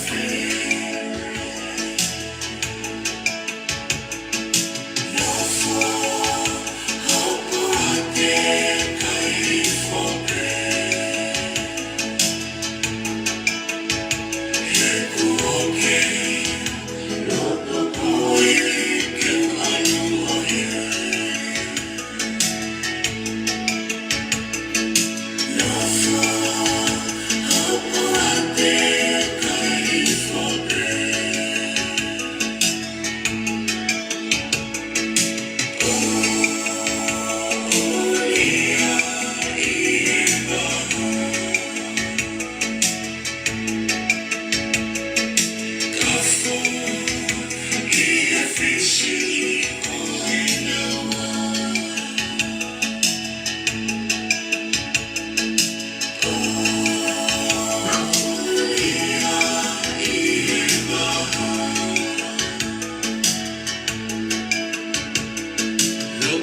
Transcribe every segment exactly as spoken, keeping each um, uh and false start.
Lau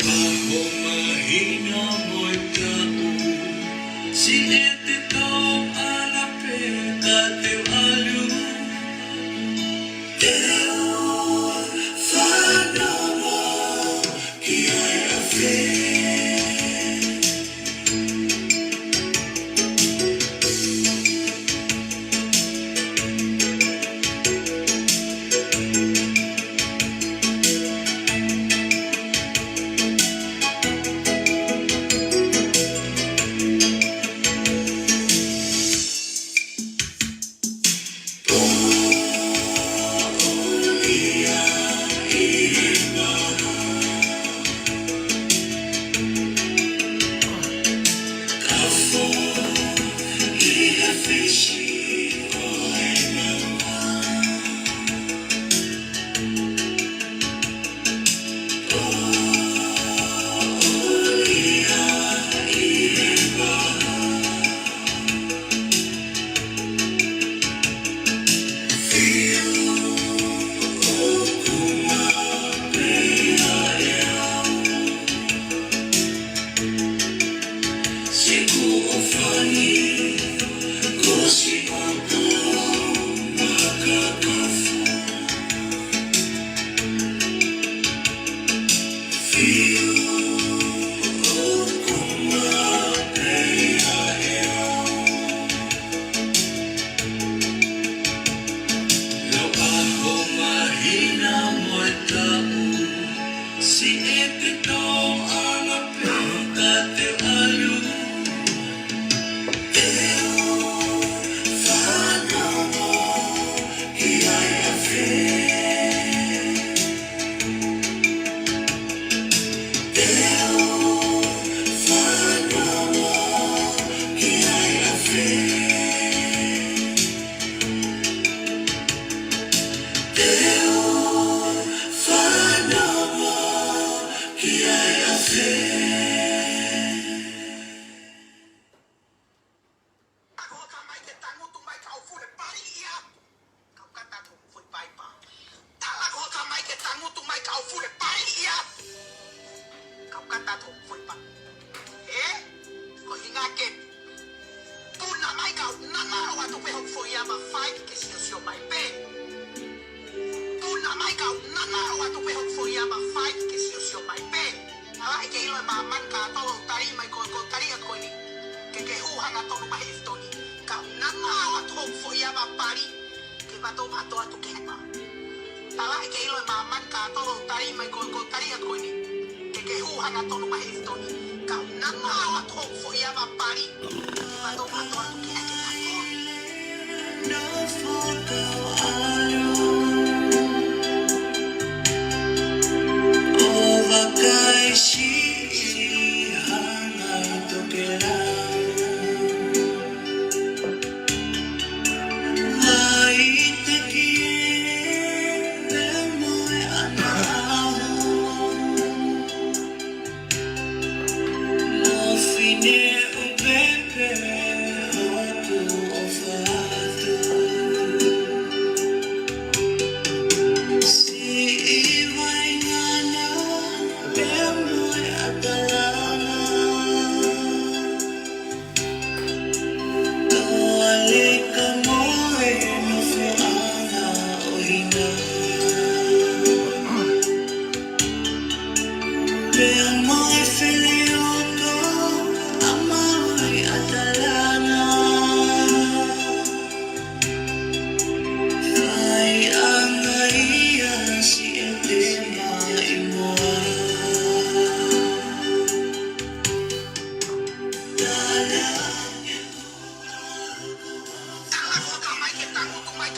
ʻaho, māhina mo e taʻu, siʻi ʻete tō ʻana pē ka te u ʻalu. Te u fanongo ki ai ʻafē. Lau ʻaho, māhina mo e taʻu, siʻi ʻete tō ʻana pē ka te u ʻalu. Te u fanongo ki ai ʻafē. Te u fanongo ki ai ʻafē. Te u fanongo ki ai ʻafē. Ako tamai ke tangutu mai kau fule pali ia. Kau kata atu foʻi paipa. Tala ko tamai ke tangutu mai kau fule pali ia. Kau kata atu foʻi paipa. Ē? Ko hinga ke. Puna mai kau nana o atu pē hoku foʻi ava fai ke siosio mai pē. Puna mai kau nana o atu pē hoku foʻi ava fai ke siosio mai pē. Talaʻi ke ʻilo ʻe māmani kātoa ʻoku tali mai ko e, ko e tali atu ko eni. Ke ke hū hangatonu mai he fitoni. Kau nana o atu hoku foʻi ava pali. Ke vato vato atu ke hema. Talaʻi ke ʻilo ʻe māmani kātoa ʻoku tali mai ko e, ko e tali atu ko eni. Ke ke hū hangatonu mai he fitoni. Kau nana o atu hoku foʻi ava pali. Ke vato vato atu ke ake tato.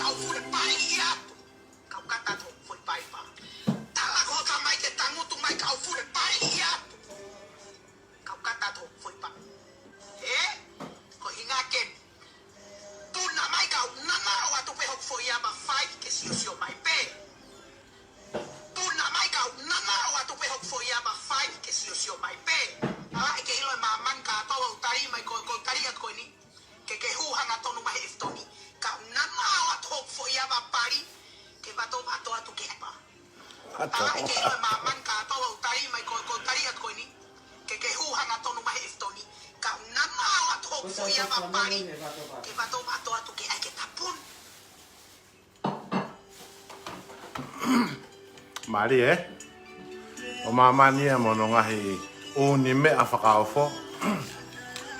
ʻAu fule paiʻi atu. Kau kata atu foʻi paipa. Tala ko tamai ke tangutu mai kau fule paiʻi atu. Kau kata atu foʻi pa. E? Ko hinga ke. Tuna mai kau nana o atu pē hoku foʻi ava fai ke siosio mai pē. Tuna mai kau nana o atu pē hoku foʻi ava fai ke siosio mai pē. Ala e ke ilo e māmani ka tau au tali mai ko ko tali atu ko eni. Ke ke hū hangatonu mai he ʻefitoni. Kau nana o atu hoku foʻi ava pali. Ke vato vato atu ke pa. Ala e ke ilo e māmani ka tau au tali mai ko ko tali atu ko eni. Ke ke hū hangatonu mai he ʻefitoni. Kau nana o atu hoku foʻi ava pali. Ke vato vato atu ke ai ke tapun. Mālie, ē? ʻO māmani ia mo hono ngaahi ʻū meʻa fakaofo.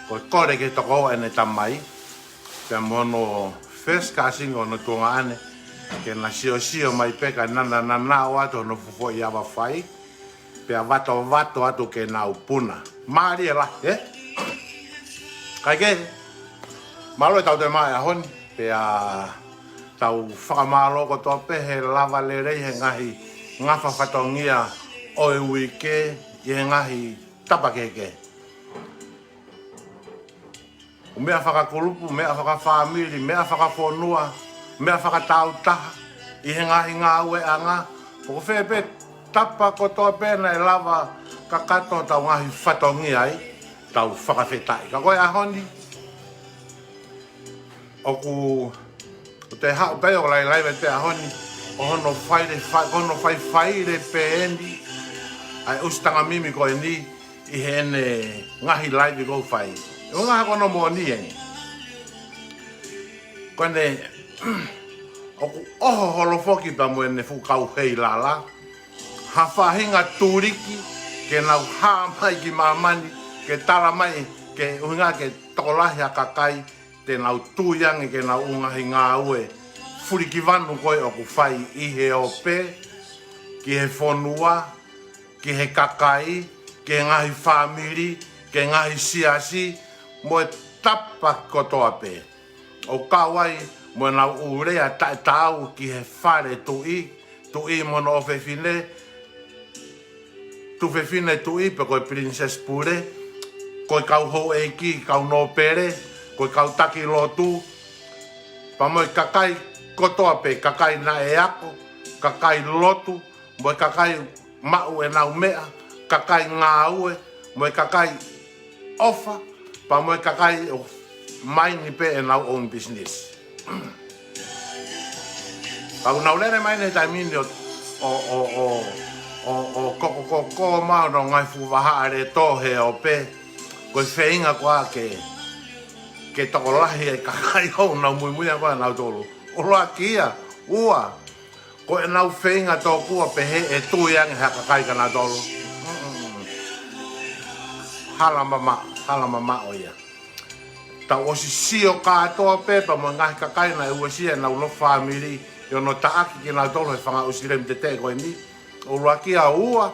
Ko e kole ke toko ʻene tamai. Pea mo hono first cousin ʻo hono tuongaʻane. Ke na siosio mai pē ka nana nana o atu hono foʻi ava fai. Pea vato vato atu ke nau puna. Mālie lahi, ē? Kae kehe, mālō e tau te maʻa e ʻaho ni. Pea tau fakamālō kotoa pē he lava lelei he ngaahi ngafa fatongia ʻo e uike ʻi he ngaahi tapa kehekehe. ʻO meʻa fakakulupu, meʻa fakafāmili, meʻa fakafonua, meʻa fakataautaha, ʻi he ngaahi ngāueʻanga, ʻo ko fē pē tapa kotoa pē naʻe lava kakato tau ngaahi fatongia ai, tau fakafetaʻi. Ka ko e ʻaho ni, ʻoku, ʻoku te haʻu pē ʻo lailai vai pē ʻaho ni, ʻo hono fai le fa-, ko hono fai fai le pē eni, ʻa e ʻusi tanga mimi ko eni, ʻi heʻene ngaahi laivi ʻoku fai. ʻO ngaahi ko hono moʻoni eni. Ko ʻene, ʻoku ʻoho holo foki pea mo ʻene fuʻu kau heilala. Ha faʻahinga tuliki, ke nau hā mai ki māmani, ke tala mai, ke ʻuhinga ke tokolahi ha kakai, te nau tui ange ke nau ʻū ngaahi ngāue. Fulikivanu ko ē ʻoku fai ʻi he ope, ki he fonua, ki he kakai, ki he ngaahi fāmili, ki he ngaahi siasi, mo e tapa kotoa pē. ʻO kau ai mo ʻenau ʻū lea taʻetaau ki he fale tuʻi, tuʻi mo hono ʻofefine, tuofefine tuʻi pe ko e Princess Pule, ko e kau houʻeiki, kau nōpele, ko e kau taki lotu, pea mo e kakai kotoa pē, kakai naʻe ako, kakai lotu, mo e kakai maʻu ʻenau meʻa, kakai ngāue, mo e kakai ʻofa, pea mo e kakai ʻoku maini pē ʻenau own business. Ka ʻoku nau lele mai ʻi he taimi ni ʻo, ʻo, ʻo, ʻo, ʻo, ʻo kokokoko mai hono ngaahi fuʻu vahaʻa le tō he ope, ko e feinga ko ā ke, ke tokolahi e kakai ʻoku nau muimui ai ko ā nautolu. ʻUluaki ia, ua, ko ʻenau feinga tokua pehē ʻe tui ange ha kakai kia nautolu. Mm-mm. Hala mamaʻo, hala mamaʻo ia. Tau ʻosi sio kātoa pē pea mo e ngaahi kakai naʻe uesia ʻenau nofo fāmili, ʻi hono taʻaki kia nautolu he fanga ʻusi lemu teteʻe ko eni. ʻUluaki ia, ua,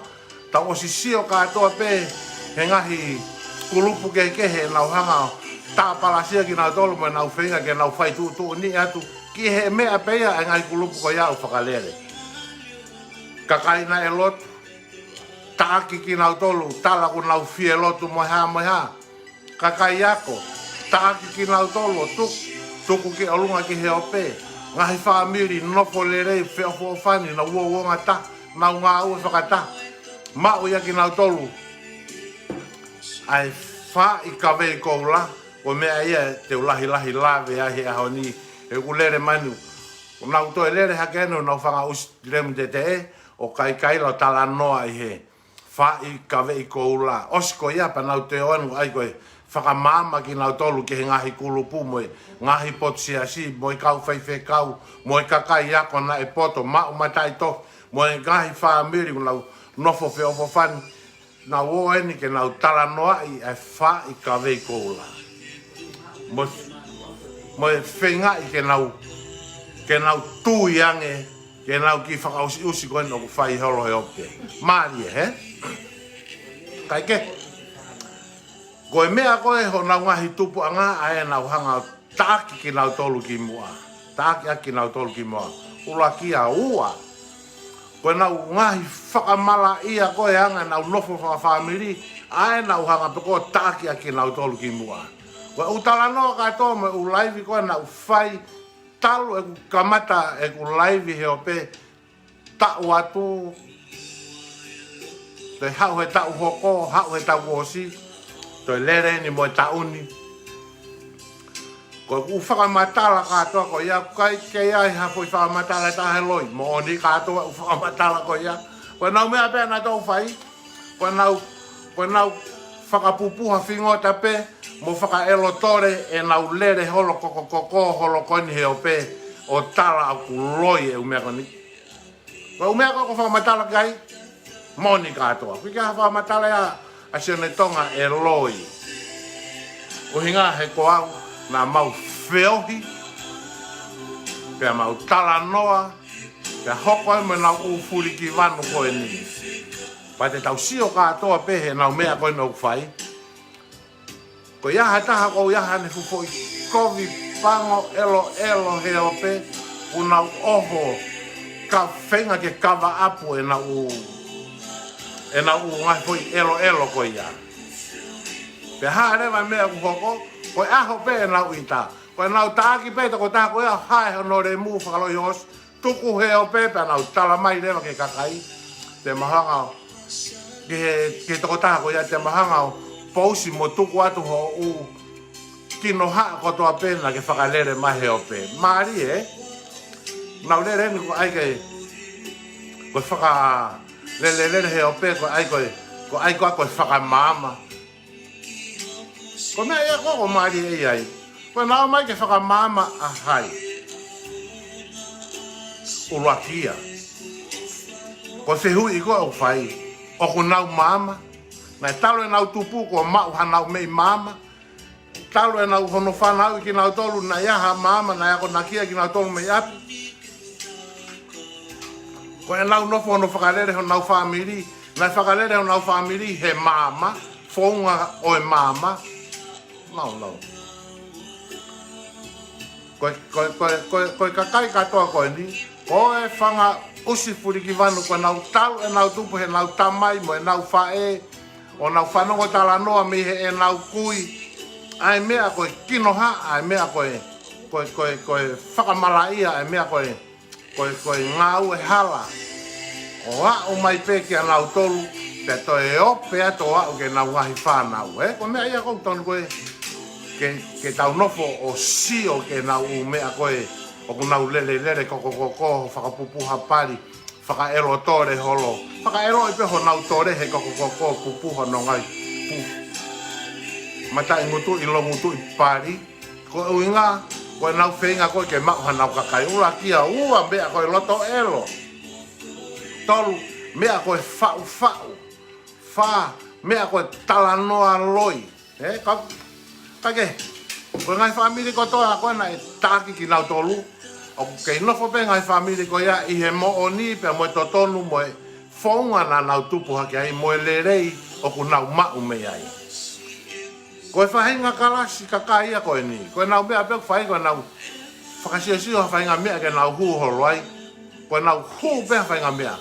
tau ʻosi sio kātoa pē he ngaahi kulupu kehekehe ʻenau hanga ʻo tāpalasia kia nautolu mo ʻenau feinga ke nau fai tuʻutuʻuni atu ki he meʻa pē ia ʻa e ngaahi kulupu ko ia ʻoku fakalele. Kakai naʻe lotu, taʻaki kia nautolu, tala ʻoku nau fie lotu mo e hā mo e hā. Kakai ako, taʻaki kia nautolu ʻo tuku, tuku ki ʻolunga ki he ope. Ngaahi fāmili, nofo lelei, feʻofoʻofani, nau uouongataha, nau ngāue fakataha. Maʻu ia kia nautolu ʻa e faaʻi kavei koula, ko e meʻa ia te u lahilahi lave ai he ʻaho ni, he ʻoku lele mai ni. ʻOku nau toe lele hake eni honau fanga ʻusi lemu teteʻe, ʻo kaikaila ʻo talanoa ʻi he faaʻi kavei koula. ʻOsi ko ia pea nau toe ō eni ʻai ko e fakamaama kia nautolu ki he ngaahi kulupu mo e ngaahi potu siasi, mo e kau faifekau, mo e kakai ako naʻe poto, maʻu mataʻitofe, mo e ngaahi fāmili ʻoku nau nofo feʻofoʻofani, nau ō eni ke nau talanoaʻi ʻa e faaʻi kavei koula. Mo, mo e feingaʻi ke nau, ke nau tui ange, ke nau kiʻi fakaʻusiʻusi ko eni ʻoku fai holo he ope. Mālie, hē? Kae kehe, ko e meʻa ko ē honau ngaahi tupuʻanga ʻa ē ʻoku nau hanga ʻo taʻaki kia nautolu ki muʻa. taʻaki ʻaki kinautolu kimuʻa. ʻUluaki ia. Ua, ko ʻenau ngaahi fakamalaʻia ko ē ʻa e anga ʻenau nofo fakafāmili, ʻa ē naʻa ku hanga pē ko ē ʻo taʻaki ʻaki kinautolu kimuʻa. Ko ʻeku talanoa kātoa mo ʻeku laivi ko ē naʻa ku fai talu ʻeku kamata ʻeku laivi he ope, taʻu atu, toe haʻu he taʻu hoko, haʻu he taʻu kuo ʻosi, toe lele eni mo e taʻu ni. Ko ʻeku fakamatala kātoa ko ia, ʻikai ke ʻi ai ha foʻi fakamatala ʻe taha he loi, moʻoni kātoa ʻeku fakamatala ko ia. Ko ʻenau meʻa pē naʻa nau fai, ko ʻenau, ko ʻenau fakapupuha fingota pē, mo fakaʻelotole ʻenau lele holo kokokoko holo ko eni he ope, ʻo tala ʻoku loi ʻeku meʻa ko eni. Ko ʻeku meʻa ko ē ʻoku ou fakamatala ki ai, moʻoni kātoa. ʻOku ʻikai ha fakamatala ia ʻa Sione Tonga ʻe loi. ʻUhinga he ko au naʻa mau feohi, pea mau talanoa, pea hoko ai mo ʻenau ʻū fulikivanu ko eni. Pea te tau sio kātoa pē heʻenau meʻa ko eni ʻoku fai. Ko ia ha taha ko ia haʻane fuʻu foʻi kovi pango ʻeloʻelo he ope, ʻoku nau ʻoho ka feinga ke kava ʻapu ʻenau, ʻenau ngaahi foʻi ʻeloʻelo ko ia. Pea hā leva e meʻa ʻoku hoko, ko e ʻaho pē ʻenau ʻita. Ko ʻenau taʻaki pē tokotaha ko ia, hae hono lemu fakaloi hoosi, tuku he ope pea nau tala mai leva ki he kakai. Te mau hanga ʻo, ki he, ki he tokotaha ko ia te mau hanga ʻo pousi mo tuku atu hoʻo ʻū kinohaʻa kotoa pē naʻa ke fakalele mai he ope. Mālie, ē? Nau lele eni ko ai ke, ko e fakalelelele he ope, ko ai ko e, ko ai ko, ko e fakamaama. Ko e meʻa ia ko ē ʻoku mālie ʻi ai. Ko ʻenau ō mai ke fakamaama ʻa hai? ʻUluaki ia. Ko e fehuʻi ko ē ʻoku fai, ʻoku nau maama? Naʻe talu ʻenau tupu kuo maʻu hanau meʻi maama? Talu ʻenau hono fanauʻi kinautolu naʻe ʻi ai ha maama naʻe akonaki ai kinautolu mei ʻapi? Ko ʻenau nofo hono fakalele honau fāmili, naʻe fakalele honau fāmili he maama, founga ʻo e maama? No, no. Ko e, ko e, ko e, ko e, ko e kakai kātoa ko eni, ko e fanga ʻusi fulikivanu, ko ʻenau talu ʻenau tupu heʻenau tamai mo ʻenau faʻē, ʻo nau fanongo talanoa mei heʻenau kui ʻa e meʻa ko e kinohaʻa, ʻa e meʻa ko e, ko e, ko e, ko e fakamalaʻia, ʻa e meʻa ko e, ko e, ko e ngāue hala. ʻO aʻu mai pē kia nautolu, pea toe ope atu ʻo aʻu ki heʻenau ngaahi fānau, ē? Ko e meʻa ia ʻoku totonu ko ē ke, ke tau nofo ʻo sio ki heʻenau ʻū meʻa ko ē ʻoku nau lelelele kokokoko, fakapupuha pali, fakaʻelotole holo. Fakaʻeloʻi pē honau tole he kokokoko, pupuha honau ngaahi pu-, mataʻingutuʻi, longutuʻi pali. Ko e ʻuhinga, ko ʻenau feinga ko ē ke maʻu hanau kakai. ʻUluaki ia. Ua, meʻa ko e loto ʻelo. Tolu, meʻa ko e faʻufaʻu. Fā, meʻa ko e talanoa loi. Ē, ka, ka ke, ko e ngaahi fāmili kotoa ko ē naʻe taʻaki kinautolu, ʻoku kei nofo pē ngaahi fāmili ko ia ʻi he moʻoni pea mo e totonu mo e founga naʻa nau tupu hake ai mo e lelei ʻoku nau maʻu mei ai. Ko e faʻahinga kalasi kakai ia ko eni, ko ʻenau meʻa pē ʻoku fai, ko ʻenau fakasiosio ha faʻahinga meʻa ke nau hū holo ai. Ko ʻenau hū pē ha faʻahinga meʻa,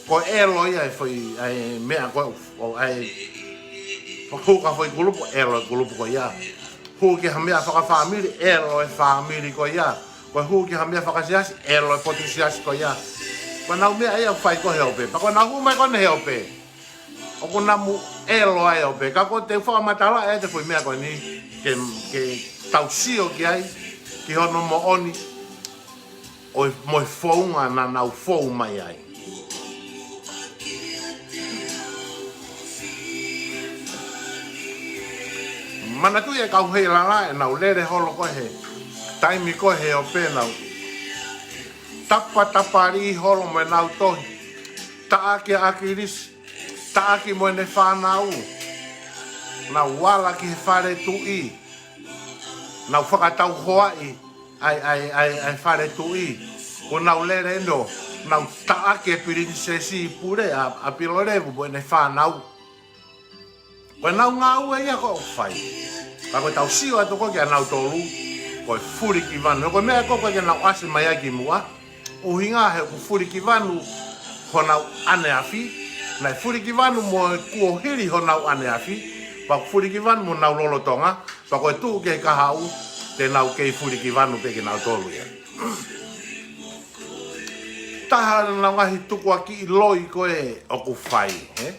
ko e ʻelo ia e foʻi, ʻa e meʻa ko ē, ʻo ʻa e hū ki ha foʻi kulupu, ʻelo e kulupu ko ia. Hū ki ha meʻa fakafāmili, ʻelo e fāmili ko ia. Ko e hū ki ha meʻa fakasiasi, ʻelo e potu siasi ko ia. Ko ʻenau meʻa ia ʻoku fai ko ē he ope. Pea ko ʻenau hū mai ko eni he ope, ʻoku namu ʻelo ai e ope. Ka ko e te u fakamatala ʻe te foʻi meʻa ko eni ke, ke tau sio ki ai, ki hono moʻoni ʻo e, mo e founga naʻa nau fou mai ai. Manatuʻi e kau Heilala ʻenau lele holo ko ē he taimi ko ē he ope, nau tapatapali holo mo ʻenau tohi, taʻaki ʻa ʻAkilisi, taʻaki mo ʻene fānau. Nau ala ki he fale tuʻi, nau fakatauhoaʻi ʻa e, ʻa e, ʻa e, ʻa e fale tuʻi. Ko ʻenau lele ʻeni ʻo nau taʻaki e pilinisesi pule ʻa, ʻa Pilolevu mo ʻene fānau. Ko ʻenau ngāue ia ko ē ʻoku fai. Ka ko e tau sio atu ko ē kia nautolu, ko e fulikivanu. He ko e meʻa ko ē ʻoku ʻikai ke nau ʻasi mai ai ki muʻa. ʻUhinga he ʻoku fulikivanu honau ʻaneafi. Naʻe fulikivanu mo e kuohili honau ʻaneafi. Pea ʻoku fulikivanu mo honau lolotonga. Pea ko e tuʻu ki he kahaʻu, te nau kei fulikivanu pē kinautolu ia. Taha honau ngaahi tukuakiʻi loi ko ē ʻoku fai, ē?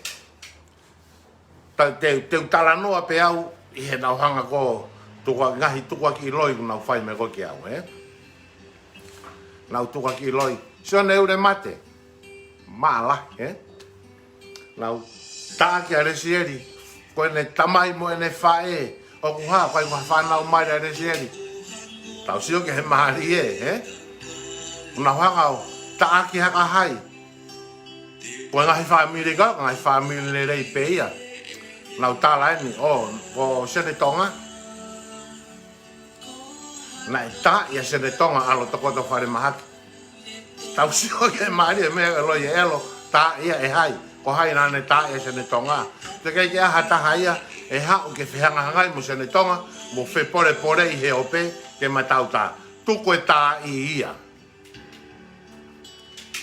Ta-, te, te u talanoa pē au ʻi heʻenau hanga ko ē tuku-, ngaahi tukuakiʻi loi ʻoku nau fai mai ko ē ki au, ē? Nau tukuakiʻi loi. Sione Ulemate. Mālahi, ē? Nau taʻaki ʻa Lesieli. Ko ʻene tamai mo ʻene faʻē. ʻOku hā, ʻikai ko ha fānau mali ʻa Lesieli. Tau sio ki he mālie, ē? Nau hanga ʻo taʻaki hake hai. Ko e ngaahi fāmili ka, ngaahi fāmili lelei pē ia. Nau tala eni, ʻo, ko Sione Tonga. Naʻe taʻaki ʻa Sione Tonga ʻa Lotokoto Falemahaki. Tau sio ki he mālie meʻa ʻa e loi ʻa ʻElo, taʻaki ia ʻe hai. Ko hai naʻa ne taʻaki ʻa Sione Tonga. Te kei ke aha taha ia, ʻe haʻu ke fehangahangai mo Sione Tonga, mo fepolepole ʻi he ope, ke matautā. Tuku e taʻaki ia.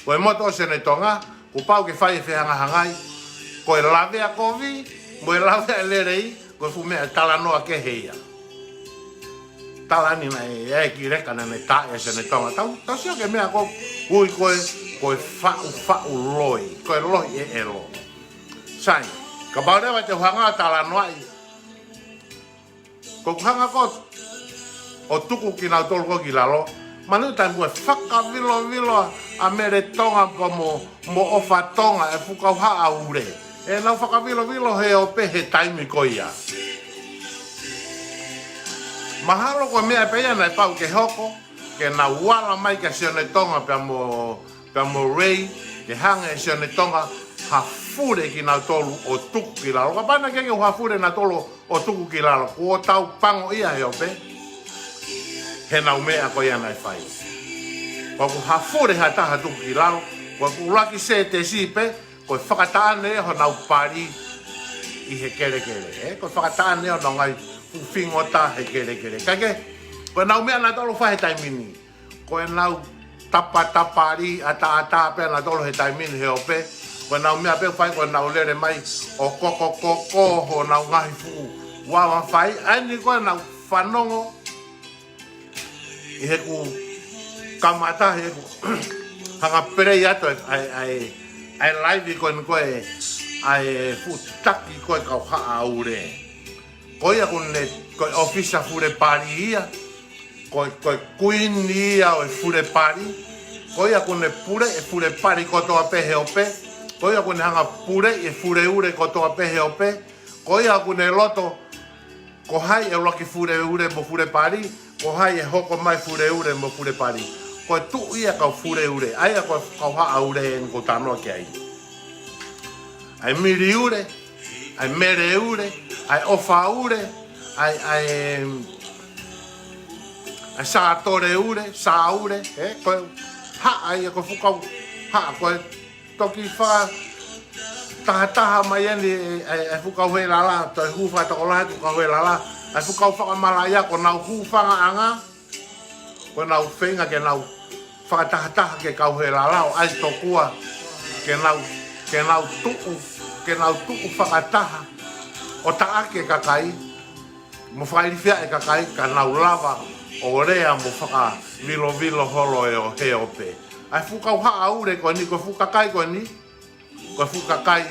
Ko e moto ʻo Sione Tonga, kuo pau ke fai e fehangahangai, ko e lavea kovi, mo e lavea lelei, ko e fuʻu meʻa talanoa kehe ia. Tala ni naʻe, ʻe ki leka naʻa ne taʻaki ʻa Sione Tonga. Tau, tau sio ki he meʻa ko ē, ui ko e, ko e faʻufaʻu loi, ko e loi ʻa ʻElo. Sai, kapau leva te u hanga ʻo talanoaʻi. Ko ʻeku hanga ko ē ʻo tuku kinautolu ko ē ki lalo. Manatuʻi taimi ko ē fakavilovilo ʻa Mele Tonga pea mo, mo ʻOfa Tonga ʻa e fuʻu kau Haʻa Ule. ʻE nau fakavilovilo he ope he taimi ko ia. Mahalo ko e meʻa pē ia naʻe pau ke hoko, ke nau ala mai kia Sione Tonga pea mo pea mo Lei, ke hanga ʻe Sione Tonga ha fule kinautolu ʻo tuku ki lalo. Kapau naʻe ʻikai ke ha fule nautolu ʻo tuku ki lalo, kuo tau pango ia he ope. He nau meʻa ko ia naʻe fai. Ko ʻeku ha fule ha taha tuku ki lalo, ko ʻeku laki sētesi pē, ko e fakataʻane honau pali ʻi he kelekele, ē? Ko e fakataʻane honau ngaahi fuʻu fingota he kelekele. Kae kehe, ko ʻenau meʻa nautolu fai he taimi ni. Ko ʻenau tapatapali ʻataʻatā pē nautolu he taimi ni he ope. Ko ʻenau meʻa pē fai ko ʻenau lele mai ʻo kokokoko honau ngaahi fuʻu ua mafai. ʻA eni ko ʻenau fanongo ʻi heʻeku kamata, heʻeku hanga play atu ʻa e, ʻa e, ʻa e, ʻa e live ko eni ko ē, ʻa e fuʻu taki ko ē kau Haʻa Ule. Ko ia ʻoku ne, ko e ʻōfisa fule pali ia. Ko, ko e kuini ia ʻo e fule pali. Ko ia ʻoku ne puleʻi e fule pali kotoa pē he ope. Ko ia ʻoku ne hanga puleʻi e fule ule kotoa pē he ope. Ko ia ʻoku ne loto, ko hai ʻe ʻuluaki fule ule mo fule pali, ko hai ʻe hoko mai fule ule mo fule pali. Ko e tuʻu ia kau fule ule, ʻa ia ko e kau Haʻa Ule eni ʻoku ou talanoa ki ai. ʻA e Mili Ule, ʻa e Mele Ule, ʻa e ʻOfa Ule, ʻa e, ʻa e, ʻa e Sātole Ule, Sā Ule, ē, ko e haʻa ia ko e fuʻu kau haʻa ko e toki fakatahataha mai eni ʻa e, ʻa e, ʻa e fuʻu kau Helala, toe hū fakatokolahi e fuʻu kau Helala, ʻa e fuʻu kau fakamalaʻia ko ʻenau hūfangaʻanga, ko ʻenau feinga ke nau fakatahataha ki he kau Helala ʻo ʻai tokua ke nau, ke nau tuʻu, ke nau tuʻu fakataha ʻo taʻaki e kakai, mo fakailifiaʻi e kakai ka nau lava ʻo lea mo fakavilovilo holo ʻo he ope. ʻA e fuʻu kau Haʻa Ule ko eni, ko e fuʻu kakai ko eni, ko e fuʻu kakai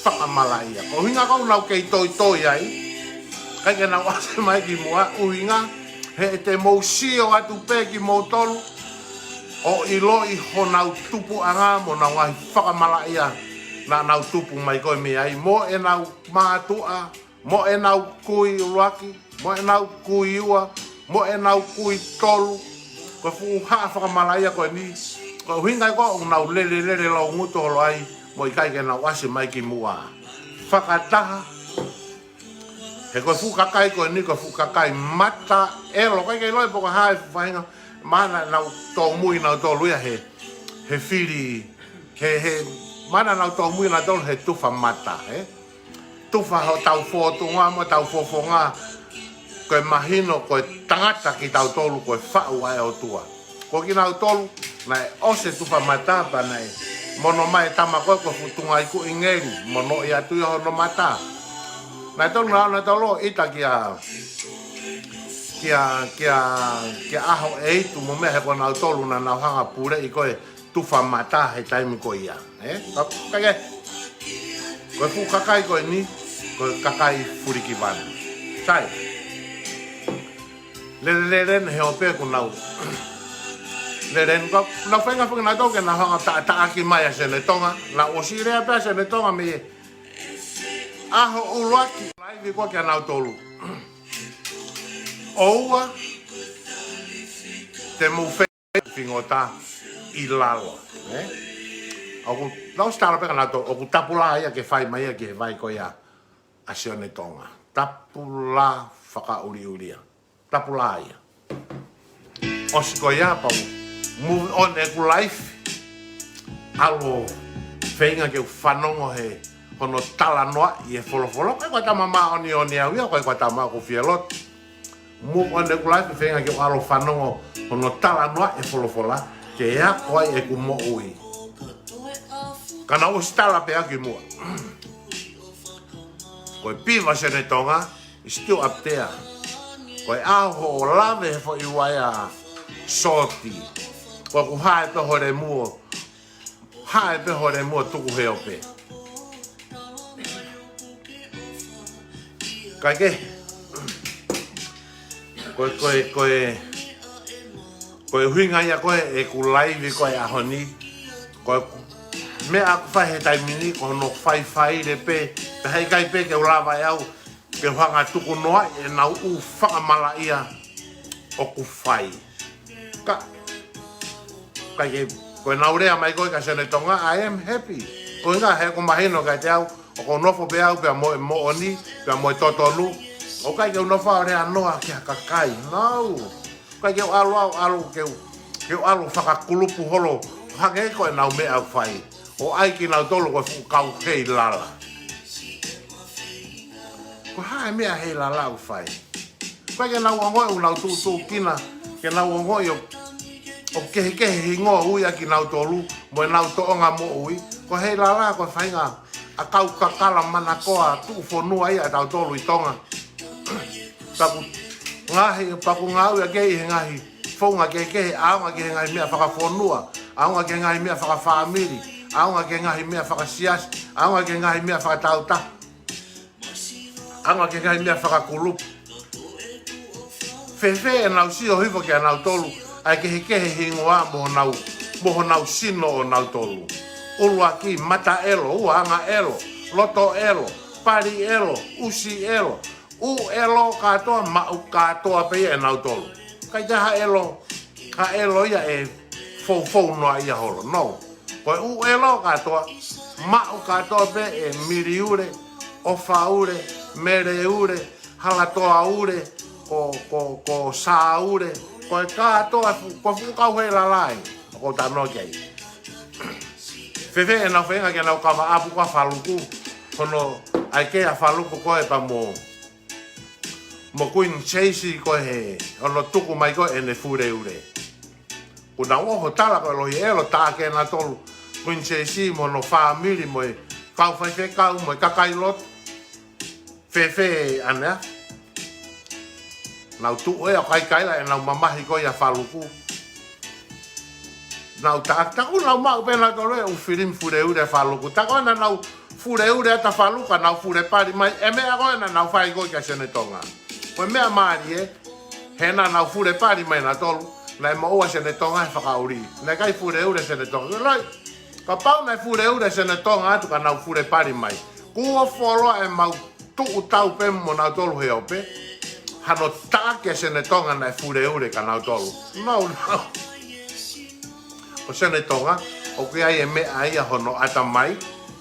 fakamalaʻia. Ko e ʻuhinga ʻoku nau kei toitoi ai, ʻikai ke nau ʻasi mai ki muʻa, ʻuhinga he ʻe te mou sio atu pē kimoutolu ʻo ʻiloʻi honau tupuʻanga mo honau ngaahi fakamalaʻia naʻa nau tupu mai ko ē mei ai, mo ʻenau mātuʻa, mo ʻenau kui ʻuluaki, mo ʻenau kui ua, mo ʻenau kui tolu. Ko e fuʻu haʻa fakamalaʻia ko eni, ko e ʻuhinga ia ʻoku nau lele, lele laungutu holo ai, mo ʻikai ke nau ʻasi mai ki muʻa. Fakataha, he ko e fuʻu kakai ko eni, ko e fuʻu kakai mata ʻelo, ʻikai ke ʻilo pe ko e hā e fuʻu faʻahinga, mahalo naʻa nau tōmui nautolu ia he, he fili, he, he, mahalo naʻa nau tōmui nautolu he tufa mata, ē? Tufa hotau fōtunga mo hotau fofonga. ko e mahino, ko e tangata kitautolu, ko e faʻu ʻa e ʻOtua. Ko kinautolu, naʻe ʻosi e tufa mata pea naʻe mono mai e tama ko ē ko e fuʻu tungaʻi kuʻingeli, monoʻi atu ia hono mata. Naʻe tonu naʻa, naʻa tolo ita kia, kia, kia, kia ʻAhoʻeitu mo meʻa he ko nautolu naʻa nau hanga puleʻi ko e tufa mata he taimi ko ia. Ē? Ka, ka ke, ko e fuʻu kakai ko eni, ko e kakai fulikivanu. Sai. Lele, lele, ne he ope ko nau. Lele, ko, nau feinga foki nautolu ke nau hanga taʻataʻaki mai ʻa Sene Tonga. Naʻe ʻosi lea pē ʻa Sene Tonga mei he ʻaho ʻuluaki. Laivi ko kia nautolu. ʻOua te mou fe- fingota ʻi lalo, ē? ʻOku, nau ʻosi tala pē kia nautolu, ʻoku tapulā ia ke fai mai ia ki he vai ko ia ʻa Sione Tonga. Tapulā fakaʻuliʻulia. Tapulā ia. ʻOsi ko ia pau. Move on ʻeku life. ʻAlu ʻo feinga ke u fanongo he hono talanoaʻi e folofola. Ko e ko e tama māʻoniʻoni au ia, ko e ko e tama ʻoku fie lotu. Move on ʻeku life, feinga ke u ʻalu ʻo fanongo hono talanoaʻi e folofola, ke ako ai ʻeku moʻui. Ka naʻe ʻosi tala pē ʻaki muʻa. Ko e piva Sene Tonga, is still up there. Ko e ʻaho ʻo lave he foʻi uaea sōti. Ko ʻeku hae pē ho lemu ʻo hae pē ho lemu ʻo tuku he ope. Kae kehe. Ko e, ko e, ko e, ko e ʻuhinga ia ko ē ʻeku laivi ko ē ʻaho ni. Ko e meʻa ʻoku fai he taimi ni, ko hono faifaile pē, pea heʻikai pē ke u lava ʻe au ke u hanga tuku noa ʻenau ʻū fakamalaʻia ʻoku fai. Ka, ka ke, ko e nau lea mai ko ē kia Sene Tonga, I am happy. Ko e ʻuhinga he ʻoku mahino kiate au, ʻoku ou nofo pē au pea mo e moʻoni, pea mo e totonu. ʻOku ʻikai ke u nofo ʻo lea noa ki ha kakai. No. ʻOku ʻikai ke u ʻalu au, ʻalu ke u, ke u ʻalu fakakulupu holo, hangē ko ʻenau meʻa ʻoku fai. ʻO ʻai kinautolu ko e fuʻu kau heilala. Ko e hā e meʻa heilala ʻoku fai? ʻOku ʻikai ke nau ongoʻi ʻoku nau tuʻutuʻukina, ke nau ongoʻi ʻo, ʻo kehekehe hingoa ui ʻa kinautolu, mo ʻenau toʻonga moʻui. Ko e heilala, ko e faʻahinga ʻakau kakala manakoa tuʻufonua ia ʻatautolu ʻi Tonga. Paku ngaahi, paku ngāue ʻa ke ʻi he ngaahi founga kehekehe, ʻaonga ki he ngaahi meʻa fakafonua, ʻaonga ki he ngaahi meʻa fakafāmili, ʻaonga ki he ngaahi meʻa fakasiasi, ʻaonga ki he ngaahi meʻa fakatautaha, ʻaonga ki he ngaahi meʻa fakakulupu. Fēfē ʻenau sio hifo kia nautolu, ʻa e kehekehe hingoa mo honau, mo honau sino ʻo nautolu. ʻUluaki, Mataʻelo, ua, Angaʻelo, Lotoʻelo, Paliʻelo, ʻUsiʻelo, ʻUʻelo kātoa, maʻu kātoa pē ia ʻe nautolu. ʻIkai ke ʻi ai ha ʻelo, ha ʻelo ia ʻe foufou noa ia holo. No. Ko e ʻUʻelo kātoa, maʻu kātoa pē ʻe Miliule, ʻOfaule, Meleule, Halatoaule, ko, ko, ko Sāule, ko e kātoa fu-, ko e fuʻu kau heilala ia, ʻoku ou talanoa ki ai. Fēfē ʻenau feinga ke nau kava ʻapu ko ē ʻa Faluku, hono ʻai ke ʻa Faluku ko ē pea mo, mo Kuini Seisi ko ē he, hono tuku mai ko ē ʻene fuleule. Kuo nau ʻoho tala ko e lohi ʻelo tā ke nautolu, Kuini Seisi mo hono fāmili mo e kau faifekau mo e kakai lotu. Fēfē ʻanea? Nau tuʻu ʻo ʻikai kaila ʻenau mamahi ko ia ʻa Faluku. Nau ta-, taku nau maʻu pē nautolu e ʻū filimi fuleule ʻa Faluku. Taku naʻa nau fuleule atu ʻa Faluku, nau fulepali mai, ʻe meʻa ko ē naʻa nau fai ko ē kia Sene Tonga. Ko e meʻa mālie, he naʻa nau fulepali mai nautolu, naʻe moʻua Sene Tonga he fakaʻuli. Naʻe ʻikai fuleule Sene Tonga. Loi, kapau naʻe fuleule Sene Tonga atu ka nau fulepali mai. Kuo fuoloa ʻemau tuʻu tau pē mo nautolu he ope, hano taʻaki ʻa Sene Tonga naʻe fuleule kia nautolu. No, no. Ko Sene Tonga, ʻoku ʻi ai e meʻa ia hono ʻatamai,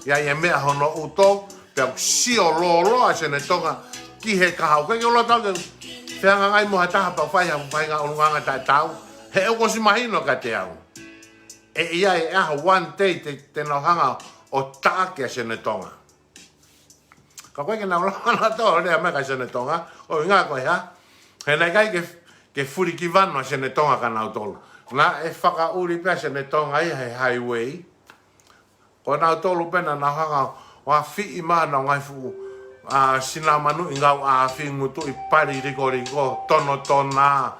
ʻi ai e meʻa hono ʻuto, pea ʻoku sio lōloa ʻa Sene Tonga ki he kahaʻu. ʻIkai ke u loto ke fehangahangai mo ha taha pea fai ha faʻahinga ʻulungaanga taʻetaau. He ʻoku ʻosi mahino kiate au. ʻE ʻi ai e ʻaho one day te, te nau hanga ʻo taʻaki ʻa Sene Tonga. Ka ʻoku ʻikai ke nau lava nautolu ʻo lea mai kia Sene Tonga, ʻuhinga ko e hā? He naʻe ʻikai ke, ke fulikivanu ʻa Sione Tonga kia nautolu. Naʻe fakaʻuli pē ʻa Sione Tonga ia he highway. Ko nautolu pē naʻa nau hanga ʻo afiʻi mai honau ngaahi fuʻu, ʻa, sina manuʻi ngāue ʻa e feinga ngutuʻi pali likoliko, tonotona,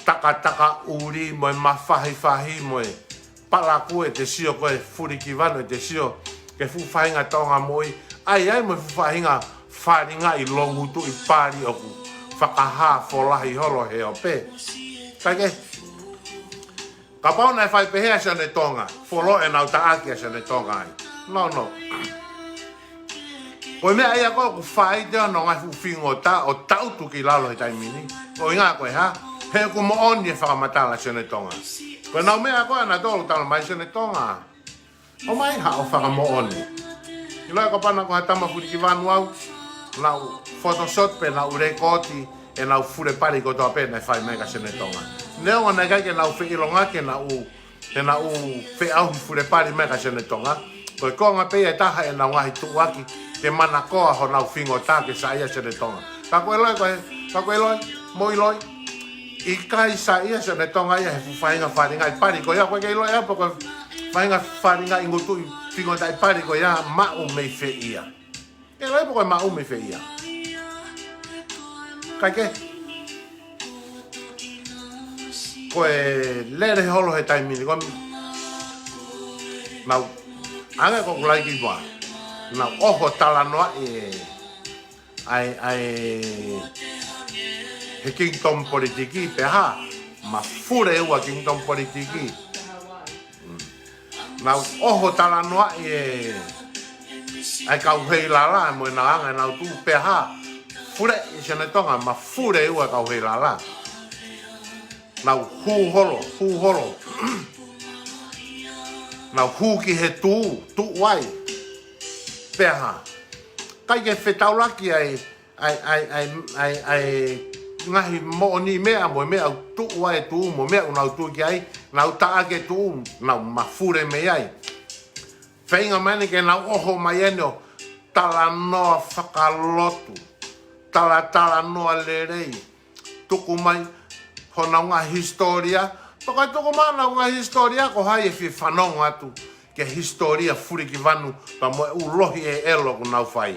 takataka ʻuli mo e mafahifahi mo e palakū ʻete sio ko e fulikivanu ʻete sio ki he fuʻu faʻahinga Tonga moʻui. ʻAi ai mo e fuʻu faʻahinga falingaʻi loungutuʻi pali ʻoku fakahā folahi holo he ope. Kae kehe, kapau naʻe fai pehē ʻa Sione Tonga, folo ʻenau taʻaki ʻa Sione Tonga ai. No, no. Ko e meʻa ia ko ē ʻoku fai te ono ngaahi fuʻu fingota ʻo taʻutu ki lalo he taimi ni. ʻUhinga ko e hā? He ʻoku moʻoni e fakamatala ʻa Sione Tonga. Ko ʻenau meʻa ko ē nautolu talamai Sione Tonga, ʻomai haʻo fakamoʻoni. ʻIloʻi kapau naʻa ko ha tama fulikivanu au, naʻu Photoshop pe naʻu lēkooti ʻenau fule pali kotoa pē naʻe fai mai kia Sione Tonga. Neongo naʻe ʻikai ke nau feʻilongaki ʻenau, ʻenau feʻauhi fule pali mai kia Sione Tonga. Ko e konga pē ia ʻe taha ʻenau ngaahi tuʻuaki ke manakoa honau fingota ke saiʻia Sione Tonga. Ka ko e ʻiloʻi ko e, ka ko e ʻiloʻi, mou ʻiloʻi, ʻikai saiʻia Sione Tonga ia he fuʻu faʻahinga falingaʻi pali ko ia, ko e ʻikai ke ʻiloʻi ia pe ko e faʻahinga falingaʻi ngutuʻi fingotaʻi pali ko ia maʻu mei fē ia. ʻIkai ʻiloʻi pe ko e maʻu mei fē ia. Kae kehe, ko e lele holo he taimi ni, ko e, naʻu, ʻange ko ʻeku laiki pā, naʻu ʻoho talanoaʻi e ʻai, ʻai, he kingdom politiki, pea hā, mafule ua kingdom politiki. Mm. Naʻu ʻoho talanoaʻi e, ʻai kau heilala, mo e naʻa nau tuʻu, pea hā, fule ʻi Sione Tonga, mafule ua kau heilala. Naʻu hū holo, hū holo. Naʻu hū ki he tuʻu, tuʻu ai. Pea hā, ʻikai ke fetaulaki ai, ʻai, ʻai, ʻai, ʻai, ʻai, ngaahi moʻoni meʻa mo e meʻa ʻoku tuʻu ai e tuʻu mo e meʻa ʻoku nau tuʻu ki ai, nau taʻaki e tuʻu, nau mafule mei ai. Feinga mai eni ke nau ʻoho mai eni ʻo talanoa fakalotu, tala, talanoa lelei, tuku mai honau ngaahi hisitōlia, pea ko e tuku mai honau ngaahi hisitōlia, ko hai ʻe fie fanongo atu ki he hisitōlia fulikivanu, pea mo e ʻū lohi ʻeʻelo ʻoku nau fai.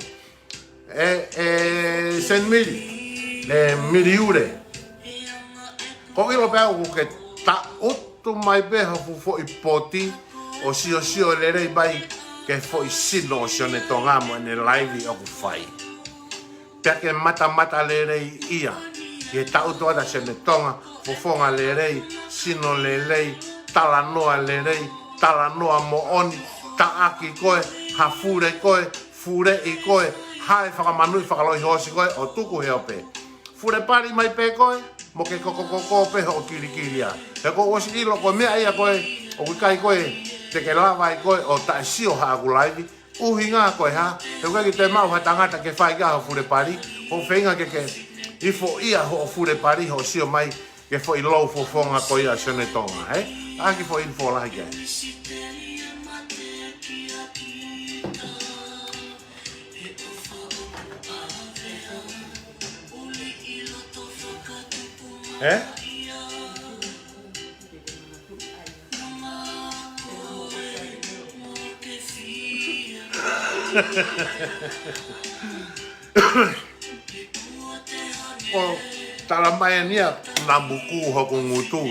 ʻE, ʻe Saint Mary, ʻe Miriure. Ko ʻilo pē au ʻoku ke taʻutu mai pē ho fuʻu foʻi poti ʻo siosio lelei mai ki he foʻi sino ʻo Sione Tonga mo ʻene laivi ʻoku fai. Pea ke matamata lelei ia, ke taʻutu atu ʻa Sione Tonga, fofonga lelei, sino lelei, talanoa lelei, talanoa moʻoni, taʻaki koe, hafule koe, fuleʻi koe, hae fakamanuʻi fakaloihosi koe, ʻo tuku he ope. Fule pali mai pē koe, mo ke kokokoko pē hoʻo kilikili ia. He ʻoku ou ʻosi ʻilo ko e meʻa ia ko ē, ʻoku ʻikai ko ē te ke lava ai koe ʻo taʻesio haʻaku laivi, ʻuhinga ko e hā, he ʻoku ʻikai ke toe maʻu ha tangata ke fai ki ai hoʻo fule pali, hoʻo feinga ke ke ifo ia hoʻo fule pali, hoʻo sio mai ki he foʻi lou fofonga ko ia ʻa Sione Tonga, ē? ʻAki foʻi info lahi ki ai. Ē? ʻO tala mai eni ia, namu kū hoku ngutu.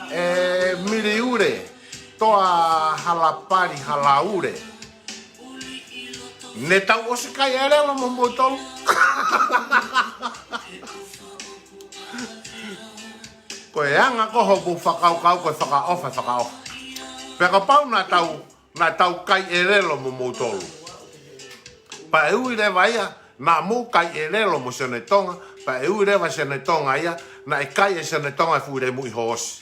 ʻE Miriure, toa hala pali hala ule. Ne tau ʻosi kai ʻelelo mo moutolu. Ko e anga ko hoʻomou fakakaukau, ko e fakaʻofa, fakaʻofa. Pea kapau naʻa tau, naʻa tau kai ʻelelo mo moutolu, pea ʻe ui leva ia, naʻa mou kai ʻelelo mo Sione Tonga, pea ʻe ui leva Sione Tonga ia, naʻe kai ʻe Sione Tonga e fuʻu lemuʻi hoosi.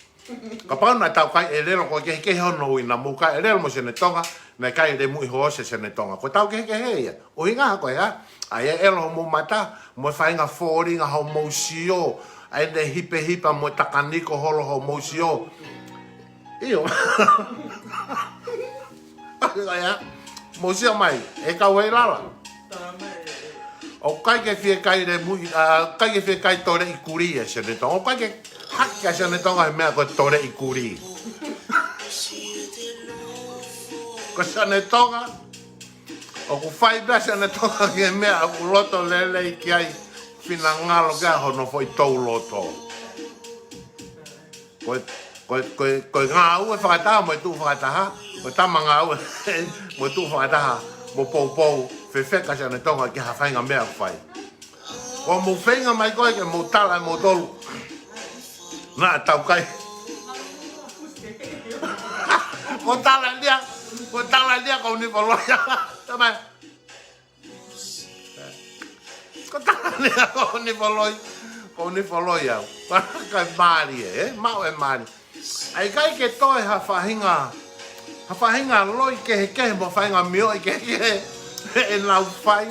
Kapau naʻa tau kai ʻelelo, ko e kehekehe hono ui, naʻa mou kai ʻelelo mo Sione Tonga, naʻe kai e lemuʻi hoosi ʻe Sione Tonga. Ko e tau kehekehe ia. ʻUhinga ko e hā? ʻAi e ʻelo hoʻomou mata, mo e faʻahinga fōlinga hoʻomou sio, ʻa ʻene hipehipa mo e takaniko holo hoʻomou sio. ʻIo. Ia, mou sio mai, ʻe kau ʻi lalo. ʻOku ʻikai ke fiekaia lemuʻi, ʻa, ʻikai ke fiekaia toleʻi kulī ʻa Sione Tonga. ʻOku ʻikai ke hake ʻa Sione Tonga he meʻa ko e toleʻi kulī. Ko Sione Tonga, ʻoku fai pē ʻa Sione Tonga ki he meʻa ʻoku loto lelei ki ai, finangalo ki ai hono foʻi touloto. Ko e, ko e, ko e, ko e ngāue fakataha mo e tuʻu fakataha, ko e tama ngāue mo e tuʻu fakataha, mo poupou, fefeka Sione Tonga ki ha faʻahinga meʻa ʻoku fai. Ko mou feinga mai ko ē ke mou tala ʻe moutolu. Naʻa tau kai. Ko tala lia, ko tala lia ko ni foloi. Tamai. Ko tala lia ko ni foloi. Ko ni foloi au. Kai mālie, ē? Maʻu e mālie. ʻA e ʻikai ke toe ha faʻahinga, ha faʻahinga loi kehekehe mo faʻahinga mioʻi kehekehe ʻenau fai.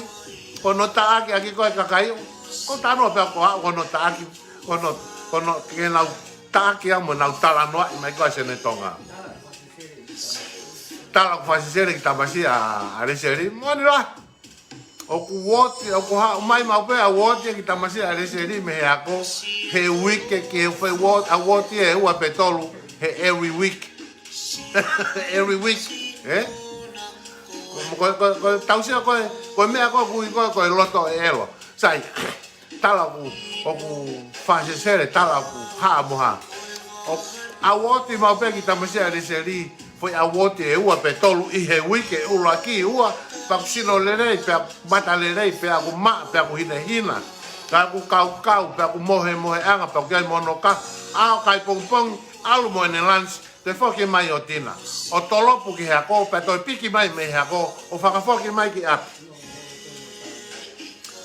Ko hono taʻaki ʻaki ko e kakai. Ko tano pea ko au ko hono taʻaki. Ko hono, ko hono ke nau taʻaki au mo nau talanoaʻi mai ko ē ʻa Sione Tonga. Tala ʻoku fakasesele ki tamasiʻi ʻa, ʻa Leseli. Moʻoni lā. ʻOku uooti, ʻoku haʻu mai maʻu pē ʻa uooti ki tamasiʻi ʻa Leseli mei he ako, he uike ke fai uooti, ʻa uooti ʻe ua pe tolu, he every week. Every week, ē? Ko, ko, ko, ko, tau sio ko e, ko e meʻa ko ē ʻoku ui ko ē, ko e loto ʻelo. Sai, tala ʻoku, ʻoku fakasesele, tala ʻoku hā mo hā. ʻO, ʻa uooti maʻu pē ki tamasiʻi ʻa Leseli, foʻi ʻa uooti ʻe ua pe tolu ʻi he uike, ʻuluaki ua, pea ʻoku sino lelei, pea ʻoku mata lelei, pea ʻoku maʻa, pea ʻoku hinehina, pea ʻoku kaukau, pea ʻoku mohemoheʻanga, pea ʻoku ʻi ai mo hono kahu, ʻalu ki pongipongi, ʻalu mo ʻene lunch, toe foki mai ʻo tina. ʻO tolopu ki he ako, pea toe piki mai mei he ako, ʻo fakafoki mai ki ʻapi.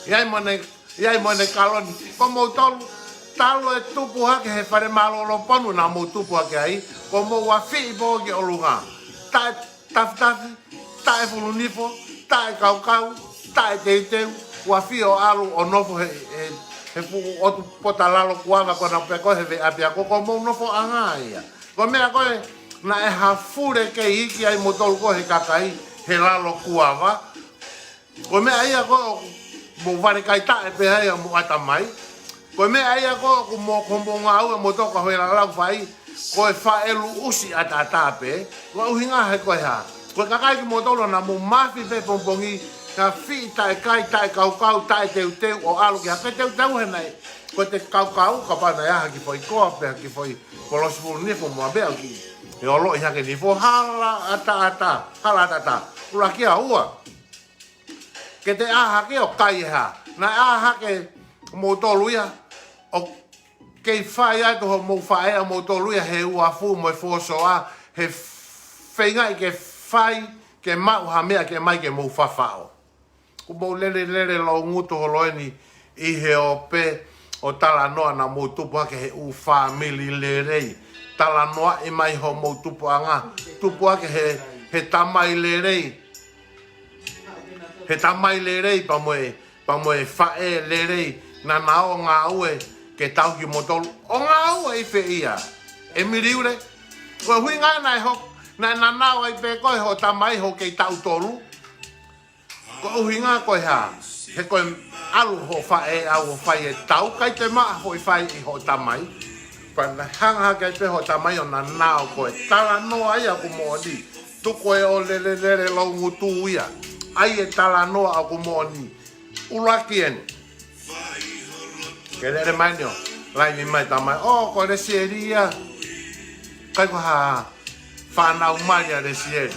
ʻI ai mo ʻene ʻI ai mo ʻene kaloni, ko moutolu, talu e tupu hake he fale mālōlō ponu naʻa mou tupu hake ai, ko mou afiʻi pē ki ʻolunga. Taʻe tafitafi, taʻe fulunifo, taʻe kaukau, taʻe teuteu, ʻoku afiʻi ʻo ʻalu ʻo nofo he, he, he fuʻu ʻotu pota lalo kuava ko ena pē ko ē he veʻe ʻapiako, ko homou nofoʻanga ia. Ko e meʻa ko ē, naʻe hafule kei iiki ai moutolu ko ē he kakai, he lalo kuava, ko e meʻa ia ko ē ʻoku mou vale kai taʻe pehē ai ʻa hoʻomou ʻatamai. Ko e meʻa ia ko ē ʻoku mou, ko hoʻomou ngāue mo toka hoi lalau fai, ko e faʻeluʻusi ʻataʻatā pē, ko e ʻuhinga he ko e hā. Ko e kakai kimoutolu naʻa mou mafi pē pongipongi, naʻe afiʻi taʻe kai, taʻe kaukau, taʻe teuteu, ʻo ʻalu ki hake teuteu he naʻe. Ko e te kaukau, kapau naʻe ʻaha ki foʻi koa, pe ʻaha ki foʻi kolosi fulunifo mo ʻabe au ki. He ʻoloʻi hake nifo hala ʻataʻatā, hala ʻataʻatā. ʻUluaki ʻa ua. Ke te ʻā hake ʻo kai e hā. Naʻe ʻā hake moutolu ia, ʻo kei fai atu hoʻomou faʻē ʻa moutolu ia he uafu mo e fōsoa, he feingaʻi ke fai, ke maʻu ha meʻa ke mai ke mou fafaʻo. ʻOku mou lele, lele loungutu holo eni ʻi he ope ʻo talanoa naʻa mou tupu hake he ʻū fāmili lelei. Talanoaʻi mai hoʻomou tupuʻanga, tupu hake he, he tamai lelei. He tamai lelei pea mo e, pea mo e faʻē lelei, naʻa na ō ʻo ngāue ke tauhi moutolu. ʻO ngāue ʻi fē ia? ʻE miliule. Ko e ʻuhinga naʻe hoko, naʻe nanao ai pē koe hoʻo tamai hoʻo kei taʻu tolu. Ko e ʻuhinga ko e hā? He ko e ʻalu hoʻo faʻē ʻo fai e tau, ʻikai te maʻa hoʻo fai ʻi hoʻo tamai. Pea naʻe hanga hake ai pē hoʻo tamai ʻo nanao koe. Talanoa ia ʻoku moʻoni. Tuku e ʻo lele, lele loungutu ia. ʻAi e talanoa ʻoku moʻoni. ʻUluaki eni. Ke lele mai ni ʻo laivi mai tamai. ʻŌ, ko Lesieli ia. ʻIkai ko ha fānau mali ʻa Lesieli.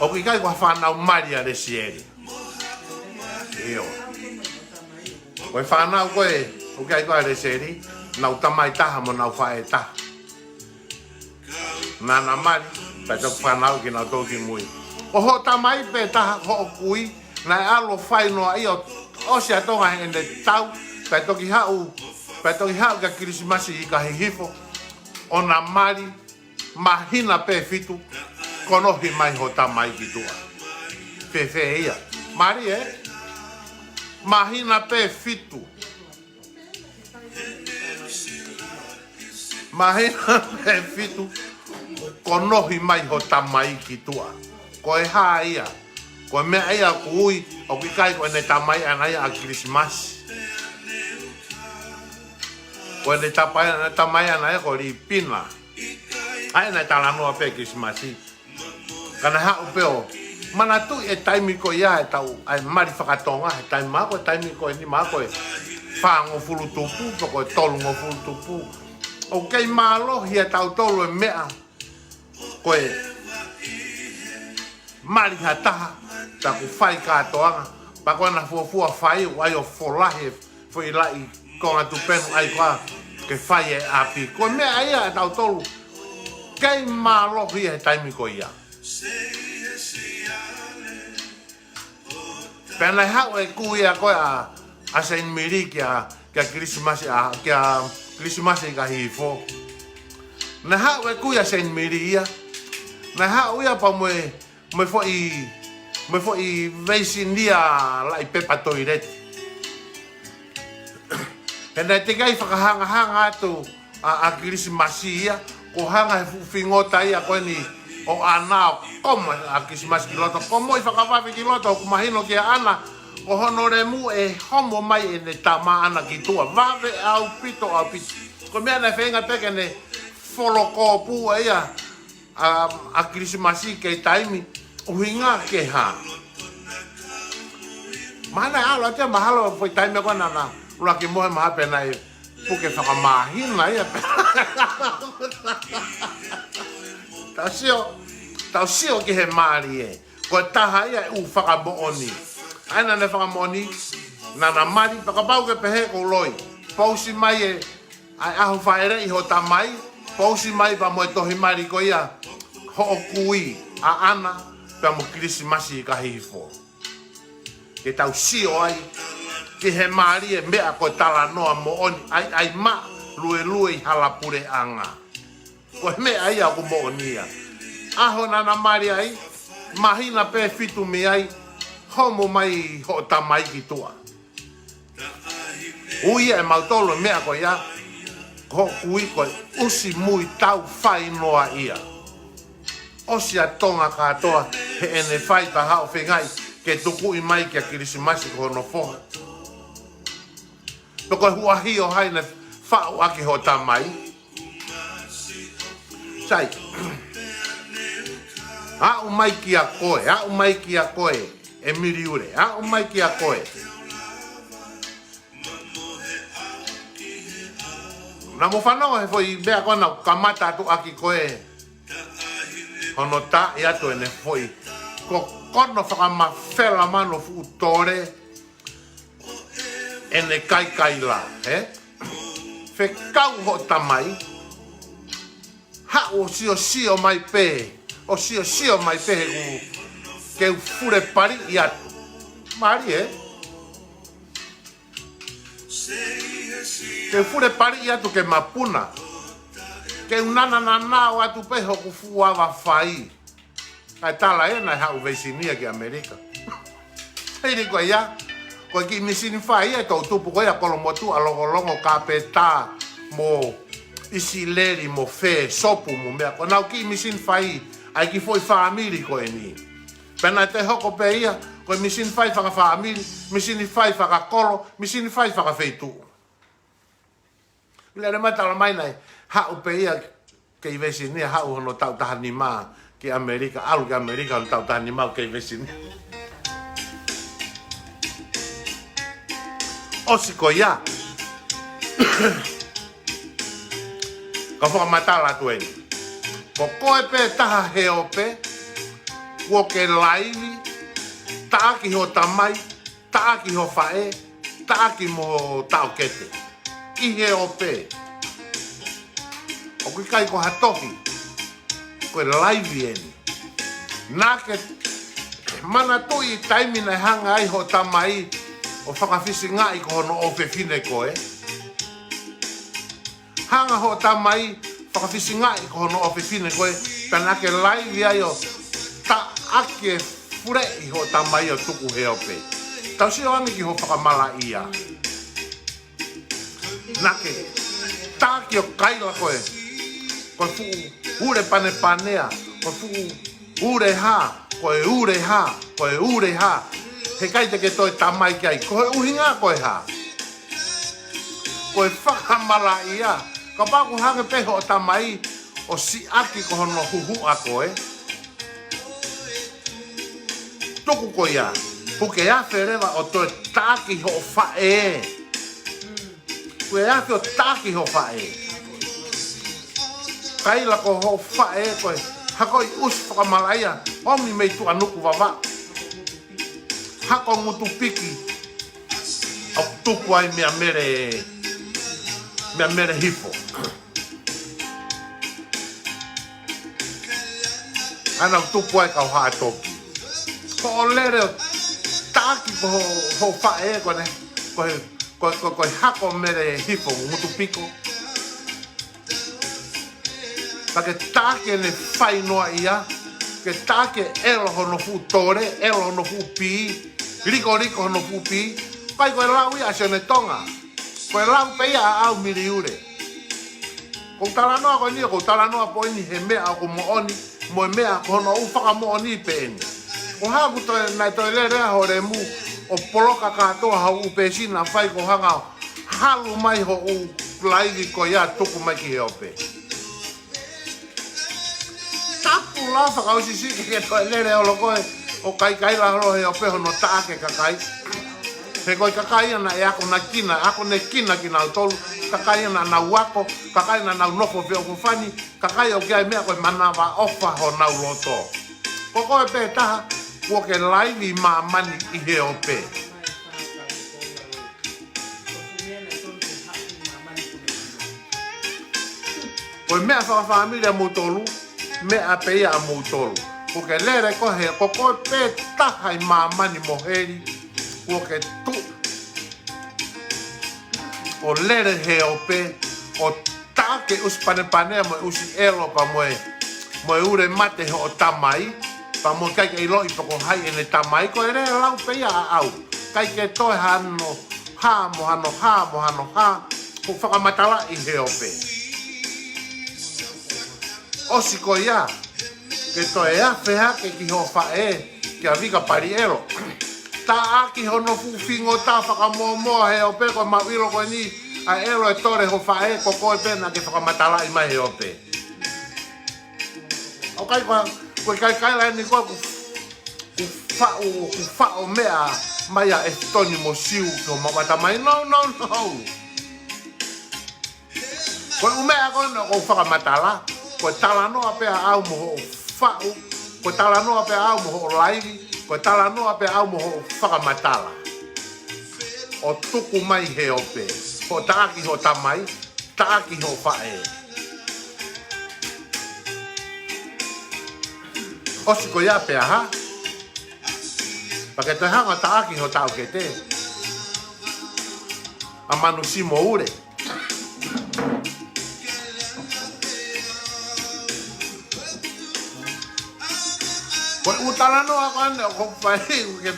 ʻOku ʻikai ko ha fānau mali ʻa Lesieli. ʻIo. Ko e fānau ko ē, ʻoku ʻikai ko ē ʻa Lesieli, nau tamai taha mo nau faʻē taha. Naʻa na mali, pea toki fānau kinautolu ki mui. Ko hoʻo tamai pē taha hoʻo kui, naʻe ʻalu ʻo fai noa ia ʻo ʻosi ʻa Tonga heʻene tau, pea toki haʻu, pea toki haʻu kia Kilisimasi ʻi Kahihifo, ʻo na mali, māhina pē fitu, konohi mai hoʻo tamai ki tuʻa. Fēfē ia? Mālie, ē? Māhina pē fitu. Māhina pē fitu. Ko e nohi mai ho tamai ki tuʻa. Ko e hā ia? Ko e meʻa ia ʻoku ui, ʻoku ʻikai ko ʻene tamai ʻana ia ʻa Kilisimasi. Ko ʻene tapai-, tamai ʻana ia ko Lipina. ʻA ia naʻe talanoa pē Kilisimasi. Ka naʻe haʻu pē ʻo manatuʻi e taimi ko ia ʻetau, ʻa e mali fakatonga, he taimi ko ē, taimi ko eni, mahalo ko e fāngofulu tupu, pe ko e tolungofulu tupu. ʻOku kei mālohi ʻia tautolu e meʻa ko e mali ha taha, pea ʻoku fai kātoanga, pea ko ʻena fuofua fai, ʻoku ʻai ʻo folahi e foʻi laʻi konga tupenu ʻai ko ā ke fai e ʻapi. Ko e meʻa ia ʻa tautolu kei mālohi he taimi ko ia. Pea naʻe haʻu e kui ia ko ē ʻa, ʻa Saint Mary kia, kia Kilisimasi ʻa, kia Kilisimasi ʻi Kahihifo. Naʻe haʻu e kui ʻa Saint Mary ia. Naʻe haʻu ia pea mo e, mo e foʻi, mo e foʻi veisini ʻa e laʻi pepa toileti. He naʻe teʻeki ai fakahangahanga atu ʻa, ʻa Kilisimasi ia, ko e hanga he fuʻu fingota ia ko eni ʻo ʻAna ʻo komo ʻa Kilisimasi ki loto, komoʻi fakavave ki loto, ʻoku mahino kia ʻAna, ko hono lemu ʻe homo mai ʻene tama ʻana ki tuʻa, vave ʻaupito, ʻaupito. Ko e meʻa naʻe feinga pē ke ne folokōpua ia ʻa, ʻa Kilisimasi kei taimi, ʻuhinga ke hā? Mahalo ʻe ʻalu atu ia, mahalo foʻi taimi ko ē naʻa na ʻuluaki mohe mahalo pē naʻe puke fakamāhina ia pē. Tau sio, tau sio ki he mālie. Ko e taha ia e ʻū fakamoʻoni. ʻA ia naʻa ne fakamoʻoni, naʻa na mali, pea kapau ke pehē ʻoku ou loi. Pousi mai e ʻa e ʻaho fāʻeleʻi ho tamai, pousi mai pea mo e tohi mali ko ia, hoʻo kui, ʻa ʻAna, pea mo Kilisimasi ʻi Kahihifo. Ke tau sio ai, ki he mālie meʻa ko e talanoa moʻoni, ʻai, ʻai maʻa, luelue ʻi hala puleʻanga. Ko e meʻa ia ʻoku moʻoni ia. ʻAho naʻa na mali ai, māhina pē fitu mei ai, homo mai hoʻo tamai ki tuʻa. Ui ia ʻe mautolu e meʻa ko ia, ko hoʻo kui ko e ʻusi mui tau fai noa ia. ʻOsi ʻa Tonga kātoa, heʻene fai pea haʻu ʻo feingaʻi ke tukuʻi mai kia Kilisimasi ko hono foha. Pe ko e huahi ʻo hai naʻe faʻu ʻaki hoʻo tamai. Sai. Aʻu mai kia koe, aʻu mai kia koe, ʻEmili Ule, aʻu mai kia koe. Naʻa mo fanongo he foʻi meʻa ko ē naʻa ku kamata atu ʻaki ko ē hono tā ʻi atu ʻene foʻi kokono fakamafela mano fuʻu tole ʻene kaikaila, ē? Fekau hoʻo tamai, haʻu ʻo siosio mai pē, ʻo siosio mai pē he ʻoku ke u fule paliʻi atu. Mālie, ē? Ke u fule paliʻi atu ke mapuna. Ke u nanananao atu pē hoku fuʻu ava fai. Kae tala ē naʻe haʻu veisini ia ki ʻAmelika. Hili ko ia, ko e kiʻi misini fai ia ʻe toʻutupu ko ia kolomotuʻa, longolongo, kāpeta, mo ʻIsileli, mo fē, sopu, mo meʻa. Ko ʻenau kiʻi misini fai, ʻa e kiʻi foʻi fāmili ko eni. Pea naʻe toe hoko pē ia, ko e misini fai fakafāmili, misini fai fakakolo, misini fai fakafeituʻu. Lele mai tala mai naʻe haʻu pē ia kei veisini ia haʻu hono taʻu taha nima ki ʻAmelika, ʻalu ki ʻAmelika hono taʻu taha nima kei veisini. ʻOsi ko ia. Ka fakamatala atu eni. Ko koe pē taha he ope, kuo ke laivi, taʻaki ho tamai, taʻaki ho faʻē, taʻaki mo ho taʻokete. ʻI he ope. ʻOku ʻikai ko ha tohi. Ko e laivi eni. Naʻa ke manatuʻi taimi naʻe hanga ai hoʻo tamai ʻo fakafisingaʻi ko hono ʻofefine koe. Hanga hoʻo tamai fakafisingaʻi ko hono ʻofefine koe, pea naʻa ke laivi ai ʻo taʻaki e fuleʻi hoʻo tamai ʻo tuku he ope. Tau sio ange ki hoʻo fakamalaʻia. Naʻa ke taki ʻo kaila ko e, ko e fuʻu ule panepanea, ko e fuʻu ule hā, ko e ule hā, ko e ule hā. Heʻikai te ke toe tamai ki ai. Ko e ʻuhinga ko e hā? Ko e fakamalaʻia. Kapau ʻoku hangē pē hoʻo tamai ʻo siʻaki ko hono huhuʻa koe, tuku ko ia, puke afe leva ʻo toe taki hoʻo faʻē. Ko e afe ʻo taki hoʻo faʻē. Kaila ko hoʻo faʻē ko e hako ʻi ʻusi fakamalaʻia, ʻomi mei tuʻa nuku vavaʻu. Hako ngutu piki, ʻoku tupu ai meʻa mele, meʻa mele hifo. ʻAna ʻoku tupu ai kau haʻa toki. Ko hoʻo lele ʻo taki ko hoʻo, hoʻo faʻē ko ē, ko e, ko e, ko e, ko e hako mele hifo ngutu piko. Pea ke taki ʻene fai noaʻia, ke taki ʻelo hono fuʻu tole, ʻelo hono fuʻu pī, likoliko hono fuʻu pī. ʻIkai ko e lau ia ʻa Sione Tonga. Ko e lau pē ia ʻa ʻAu Miliule. Ko u talanoa ko eni, ko u talanoa pē eni he meʻa ʻoku moʻoni, mo e meʻa ko hono ʻū fakamoʻoni pē eni. Ko haku toe, naʻe toe lele ʻa ho lemu, ʻo poloka kātoa ha ʻū pēsina fai ko hanga ʻo halu mai ho ʻū laivi ko ia tuku mai ki he ope. Tapu la fakausisi ke ke toe lele ʻo loko ē, ʻo kaikaila holo he ope hono taʻaki e kakai. He ko e kakai ia naʻe akonekina, akonekina kinautolu, kakai ia naʻa nau ako, kakai naʻa nau nofo feʻofoʻofani, kakai ʻoku ʻi ai e meʻa ko e manavaʻofa honau loto. Ko koe pē taha, kuo ke laivi ʻi māmani ʻi he ope. Ko e meʻa fakafāmili ʻamoutolu, meʻa pē ia ʻamoutolu. Kuo ke lele ko ē, ko koe pē taha ʻi māmani mo heli, kuo ke tuʻu ʻo lele he ope, ʻo taʻaki e ʻusi panepanea mo e ʻusi ʻelo pea mo e, mo e ule mate hoʻo tamai, pea mo e ʻikai ke ʻiloʻi pe ko hai ʻene tamai, ko e lea lau pē ia ʻa ʻAu. ʻIkai ke toe hano hā mo hano hā mo hano hā, ko e fakamatala ʻi he ope. ʻOsi ko ia, ke toe afe hake ki hoʻo faʻē, kia Vika Palielo. Taʻaki hono fuʻu fingota fakamōmoa he ope, ko e maʻu ʻilo ko eni, ʻa e ʻelo ʻe tole hoʻo faʻē, ko koe pē naʻa ke fakamatalaʻi mai he ope. ʻOku ʻikai ko, ko e kaikaila eni ko ē, ku, ku faʻu, ku faʻo meʻa mai ʻa ʻEfitoni mo Siu ki hoʻo maʻu ʻatamai. No, no, no. Ko e ʻū meʻa ko ena ʻoku ou fakamatala, ko e talanoa pē ʻa ʻAu mo hoʻo faʻu, ko e talanoa pē ʻa ʻAu mo hoʻo laivi, ko e talanoa pē ʻa ʻAu mo hoʻo fakamatala. ʻO tuku mai he ope, hoʻo taʻaki hoʻo tamai, taʻaki hoʻo faʻē. ʻOsi ko ia pea hā? Pea ke toe hanga ʻo taʻaki hoʻo taʻokete. ʻA Manu Simo Ule. Ko e ʻū talanoa ko ena ʻoku ou fai ke,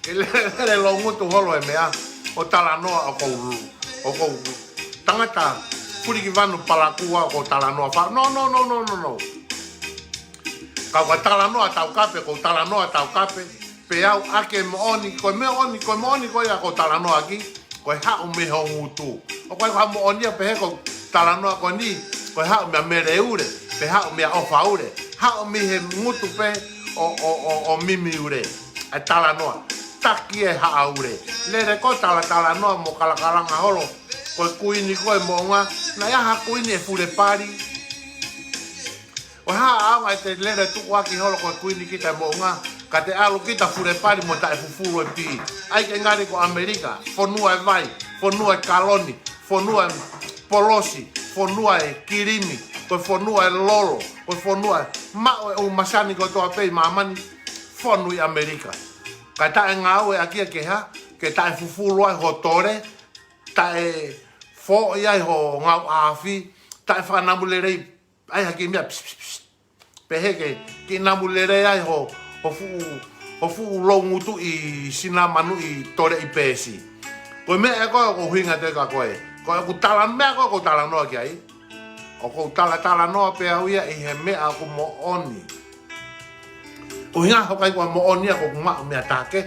ke lele, lele longutu holo e meʻa, ʻo talanoa ʻoku ou, ʻoku ou tangata Fulikivanu Palakū ʻoku ou talanoa fa-, no, no, no, no, no, no. Ka ʻoku ou talanoa taukape, ʻoku ou talanoa taukape, pea u ʻai ke moʻoni, ko e moʻoni, ko e moʻoni ko ia ʻoku ou talanoa ki, ko e haʻu mei ho ngutu. ʻOku ʻikai ko ha moʻoni ia pehē ko e talanoa ko eni, ko e haʻu meia Mele Ule, pe haʻu meia ʻOfa Ule, haʻu mei he ngutu pē ʻo, ʻo, ʻo, ʻo Mimi Ule. ʻA e talanoa, taki e Haʻa Ule. Lele ko ē talatalanoa mo kalakalanga holo, ko e kuini ko ē moʻunga, naʻe ʻi ai ha kuini ʻe Fulepali. ʻO hā ʻaonga ʻete lele tukuaki holo ko e kuini kita e moʻunga, ka te ʻalu kita Fulepali mo taʻefufulu e pī. ʻAi ke ngali ko ʻAmelika, fonua e vai, fonua e kaloni, fonua e polosi, fonua e kilimi, ko e fonua e lolo, ko e fonua e maʻu e ʻū masani kotoa pē ʻi māmani, fonu ʻi ʻAmelika. Kae taʻengāueʻaki ia ke hā, ke taʻefufulu ai ho tole, taʻefoʻi ai ho ngāue ʻaʻafi, taʻefakanamulelei ai ha kiʻi meʻa, pss, pss, pss. Pehē ke kiʻi namulelei ai ho, ho fuʻu, ho fuʻu loungutu ʻi Sinamanu ʻi Toleʻi Peesi. Ko e meʻa ē ko ē ʻoku ou ʻuhinga atu kia koe. Ko ʻeku tala meʻa ko ē ʻoku ou talanoa ki ai, ʻoku ou talatalanoa pē au ia ʻi he meʻa ʻoku moʻoni. ʻUhinga he ʻikai ko e moʻoni ia ʻoku ou maʻu meiate koe.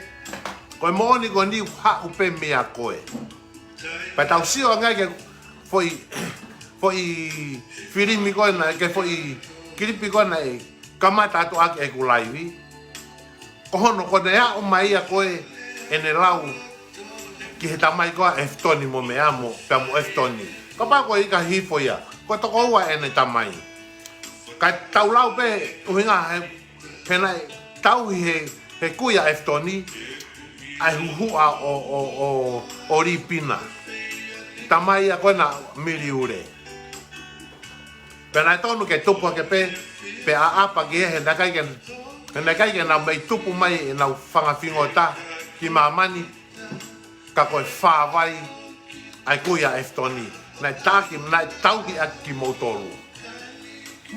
Ko e moʻoni ko eni ʻoku haʻu pē meiate koe. Pea tau sio ange ki he foʻi, foʻi filimi ko ena, ki he foʻi kilipi ko ena ʻe kamata atu ʻaki ʻeku laivi. Ko hono ko ʻene aʻu mai ia ko ē ʻene lau ki he tamai ko ē ʻa ʻEfitoni mo meʻa mo, pea mo ʻEfitoni. Kapau ko e ʻikai hifo ia, ko e tokoua ʻene tamai. Kae tau lau pē ʻuhinga he, he naʻe tauhi he, he kui ʻa ʻEfitoni ʻa e huhuʻa ʻo, ʻo, ʻo, ʻo Lipina. Tamai ia ko ena Miliule. Pea naʻe tonu ke tupu hake pē, pea ʻaʻapa ki he, he naʻe ʻikai ke, he naʻe ʻikai ke nau mei tupu mai ʻenau fanga fingota ki māmani, ka ko e fāvai ʻa e kui ʻa ʻEfitoni. Naʻe taki, naʻe tauhi ʻaki kimoutolu.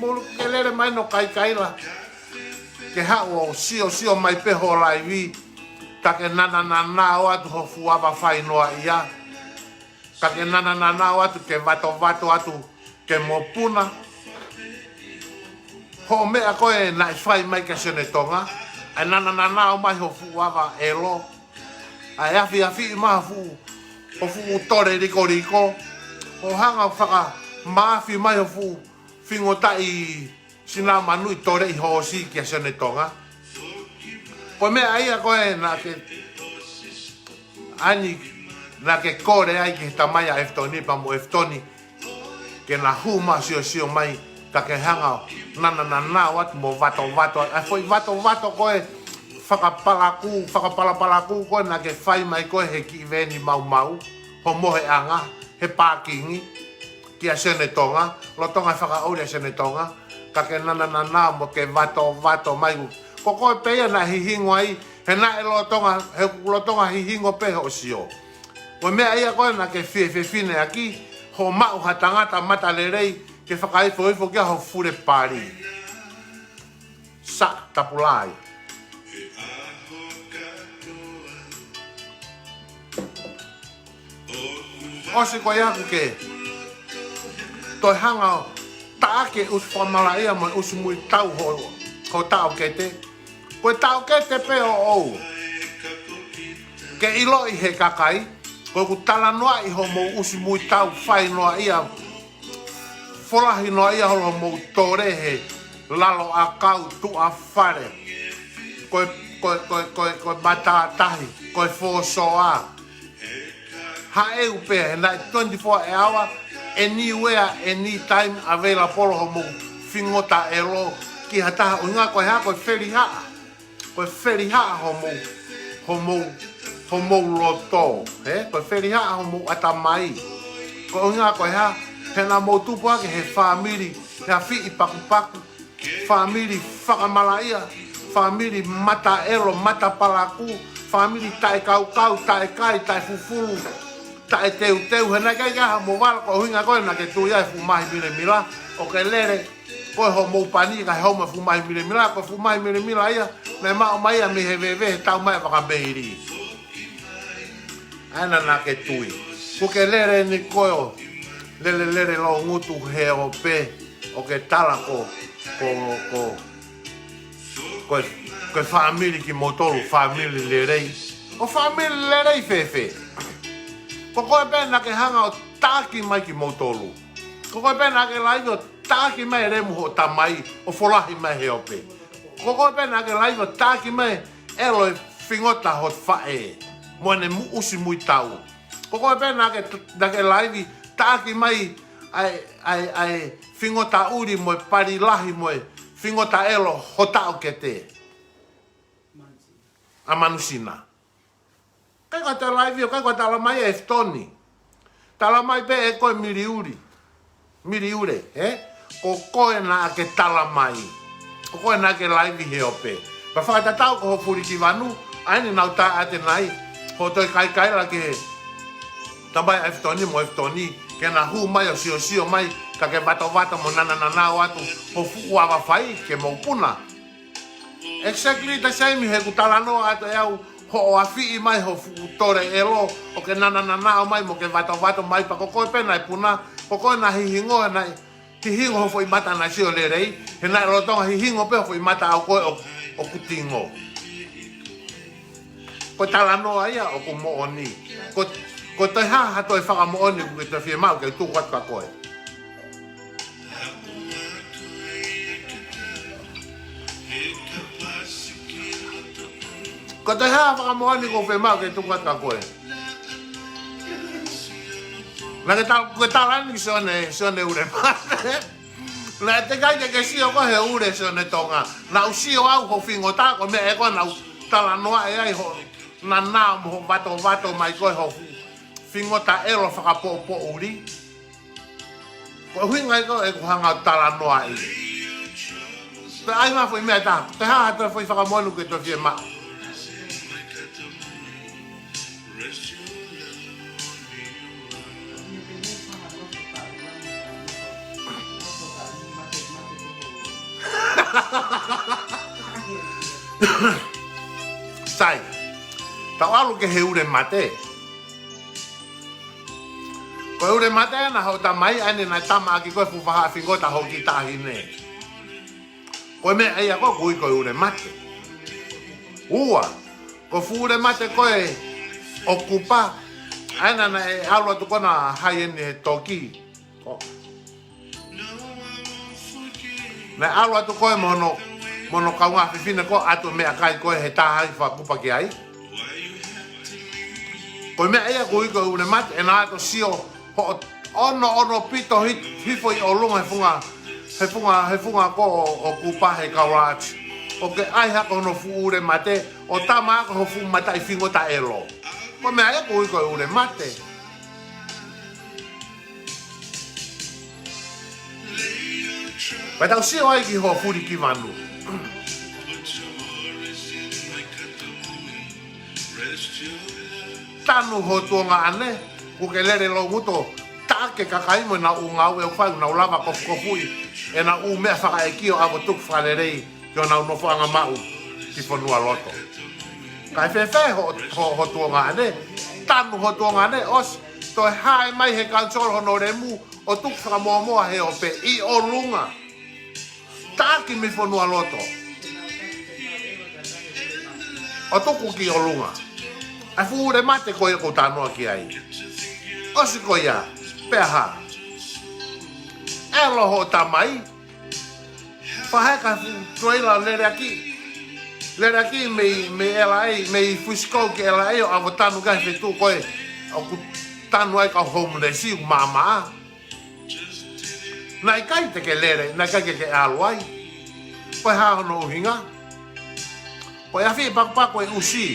Mou ke lele mai ʻo kaikaila. Ke haʻu ʻo siosio mai pē ho laivi, ka ke nanananao atu ho fuʻu ava fai noa ia. Ka ke nanananao atu, ke vatovato atu, ke mopuna. Hoʻo meʻa ko ē naʻe fai mai kia Sione Tonga, ʻa e nanananao mai ho fuʻu ava ʻelo, ʻa e afiafi mai ho fuʻu, ho fuʻu tole likoliko, ʻo hanga ʻo fakamāfi mai ho fuʻu fingota ʻi Sinamanu ʻi Toleʻi Hoosi kia Sione Tonga. Ko e meʻa ia ko ē naʻa ke ani, naʻa ke kole ai ki he tamai ʻa ʻEfitoni pea mo ʻEfitoni, ke na hū mai ʻo siosio mai, ka ke hanga ʻo nanananao atu mo vatovato, ʻa e foʻi vatovato ko ē fakapalaku, fakapalapalaku ko ē naʻa ke fai mai ko ē he kiʻi veeni maumau, ho moheʻanga, he pākingi, kia Sione Tonga, lolotonga fakaʻuli ʻa Sione Tonga, ka ke nanananao mo ke vatovato mai. Ko koe pē ia naʻe hihingo ai, he naʻe lolotonga, he lolotonga hihingo pē hoʻo sio. Ko e meʻa ia ko ē naʻa ke fie fefine ʻaki, hoʻo maʻu ha tangata mata lelei, ke fakaifoifo kia ho fule pali. Sa tapulai. ʻOsi ko ia ʻoku ke toe hanga ʻo taʻaki e ʻusi fakamalaʻia mo e ʻusi muitau ho, ho taʻokete. Ko e taʻokete pē ʻoʻou. Ke ʻiloʻi he kakai, ko ʻeku talanoaʻi hoʻomou ʻusi muitau fai noa ia, folahi noa ia hoʻomou tole he lalo ʻakau tuʻa fale. Ko e, ko e, ko e, ko e, ko e matātahi, ko e fōsoa. Haʻu pē, he naʻe twenty-four hour, anywhere, anytime available hoʻomou fingota ʻelo ki ha taha, ʻuhinga ko e hā, ko e felihaʻa. Ko e felihaʻa hoʻomou, hoʻomou, hoʻomou loto, he? Ko e felihaʻa hoʻomou ʻatamai. Ko e ʻuhinga ko e hā, he naʻa mou tupu hake he fāmili, he afiʻi pakupaku, fāmili fakamalaʻia, fāmili mata ʻelo, mata palaku, fāmili taʻekaukau, taʻekai, taʻefufulu, taʻeteuteu, he naʻe ʻikai ke ʻi ai haʻamou vala, ko e ʻuhinga ko ē naʻa ke tui ai he fuʻu mahi milemila, ʻo ke lele, ko e hoʻomou pani, kae homa fuʻu mahi milemila, ko e fuʻu mahi milemila ia, naʻe maʻu mai ia mei he veve, he tau mai ʻa Vakameili. ʻA ena naʻa ke tui. Kuo ke lele ni koe ʻo lele, lele loungutu he ope, ʻo ke tala ko, ko, ko, ko e, ko e fāmili kimoutolu, fāmili lelei. ʻO fāmili lelei fēfē? Ko koe pē naʻa ke hanga ʻo taki mai kimoutolu. Ko koe pē naʻa ke laivi ʻo taki mai e lemu hoʻo tamai, ʻo folahi mai he ope. Ko koe pē naʻa ke laivi ʻo taki mai e ʻelo e fingota hoʻo faʻē, mo ʻene mu-, ʻusi muitau. Ko koe pē naʻa ke, naʻa ke laivi taki mai ʻa e, ʻa e, ʻa e fingota ʻuli mo e pali lahi mo e fingota ʻelo ho taʻokete. ʻA Manusina. ʻIkai ko e toe laivi ʻoku ʻikai ko e tala mai ʻe ʻEfitoni. Tala mai pē ʻe koe Miliuli. Miliule, he? Ko koe naʻa ke tala mai. Ko koe naʻa ke laivi he ope. Pea fakatatau ko ho fulikivanu, ʻa eni naʻa ku tā ʻatenai, hoʻo toe kaikaila ki he tamai ʻa ʻEfitoni mo ʻEfitoni, ke na hū mai ʻo siosio mai, ka ke vatovato mo nanananao atu, ho fuʻu ava fai ke mou puna. Exactly the same, he ʻoku talanoa atu ʻe au hoʻo afiʻi mai ho fuʻu tole ʻelo, ʻo ke nananana ʻo mai mo ke vatovato mai pea ko koe pē naʻe puna, ko koe naʻe hihingo, naʻe hihingo ho foʻi mata naʻe sio lelei, he naʻe lolotonga hihingo pē ho foʻi mata ʻa koe ʻo, ʻoku tingo. Ko e talanoa ia ʻoku moʻoni. Ko, ko e toe hā ha toe fakamoʻoni ʻoku ke toe fiemaʻu ke tuku atu kia koe? Ko e toe hā ha fakamoʻoni ʻoku ke fiemaʻu ke tuku atu kia koe? Naʻa ke tau, ko e talanoa ni ki Sione, Sione Ulemate. Naʻe teʻeki ai ke ke sio koe he ule Sione Tonga. Naʻá ku sio au ho fingota, ko e meʻa ē ko ē naʻá ku talanoa ai hoʻo nana mo hoʻo vatovato mai ko ē ho fingota ʻelo fakapoʻupoʻuli. Ko e ʻuhinga ia ko ē ʻeku hanga ʻo talanoaʻi. Pea ʻai mai ha foʻi meʻa ʻe taha, toe hā ha toe foʻi fakamoʻoni ʻoku ke toe fiemaʻu? Sai. Tau ʻalu ki he ule mate. Ko e ule mate naʻe hoʻo tamai, ʻa ē naʻe tama ʻaki koe fuʻu vahaʻa fingota ho kiʻi taʻahine. Ko e meʻa ia ko ē ʻoku ui ko e ule mate. Ua, ko e fuʻu ule mate ko ē ʻo Kupa, ʻa ē naʻe ʻalu atu ko ē naʻe hai eni he toki. Ko. Naʻe ʻalu atu ko ē mo hono, mo hono kaungā fefine ko ē ʻo ʻatu meʻakai ko ē he taha ʻi fakakupa ki ai. Ko e meʻa ia ʻoku ui ko e ule mate, ʻe naʻa to sio hoʻo ʻonoʻono pito hi-, hifo ʻi ʻolunga he funga, he funga, he funga ko ē ʻo, ʻo Kupa he kaulaati. ʻO ke ʻai hake hono fuʻu ule mate, ʻo tama ʻaki ho fuʻu mataʻi fingota ʻelo. Ko e meʻa ia ʻoku ui ko e ule mate. Pea tau sio ai ki ho fulikivanu. Tanu ho tuongaʻane, ʻoku ke lele loungutu, taʻaki e kakai mo ʻenau ʻū ngāue ʻoku fai, ʻoku nau lava kofukofuʻi ʻenau ʻū meʻa fakaʻeiki ʻo ʻave ʻo tuku fakalelei ki honau nofoʻanga maʻu ki fonualoto. Kae fēfē ho, ho, ho tuongaʻane? Tanu ho tuongaʻane, ʻosi toe hae mai he kaniseli hono lemu ʻo tuku fakamōmoa he ope ʻi ʻolunga. Taʻaki mei fonualoto ʻo tuku ki ʻolunga. ʻA e fuʻu ule mate ko ia ʻoku ou talanoa ki ai. ʻOsi ko ia, pea hā? ʻElo hoʻo tamai, fakaheka fuʻu trailer lele ʻaki. Lele ʻaki mei, mei L A, mei Frisco ki L A ʻo ʻave ʻo tanu ki he feituʻu ko ē ʻoku tanu ai e kau homeless ʻoku maʻamaʻa. Naʻe ʻikai te ke lele, naʻe ʻikai ke ke ʻalu ai. Ko e hā hono ʻuhinga? Ko e afiʻi pakupakua e ʻusi.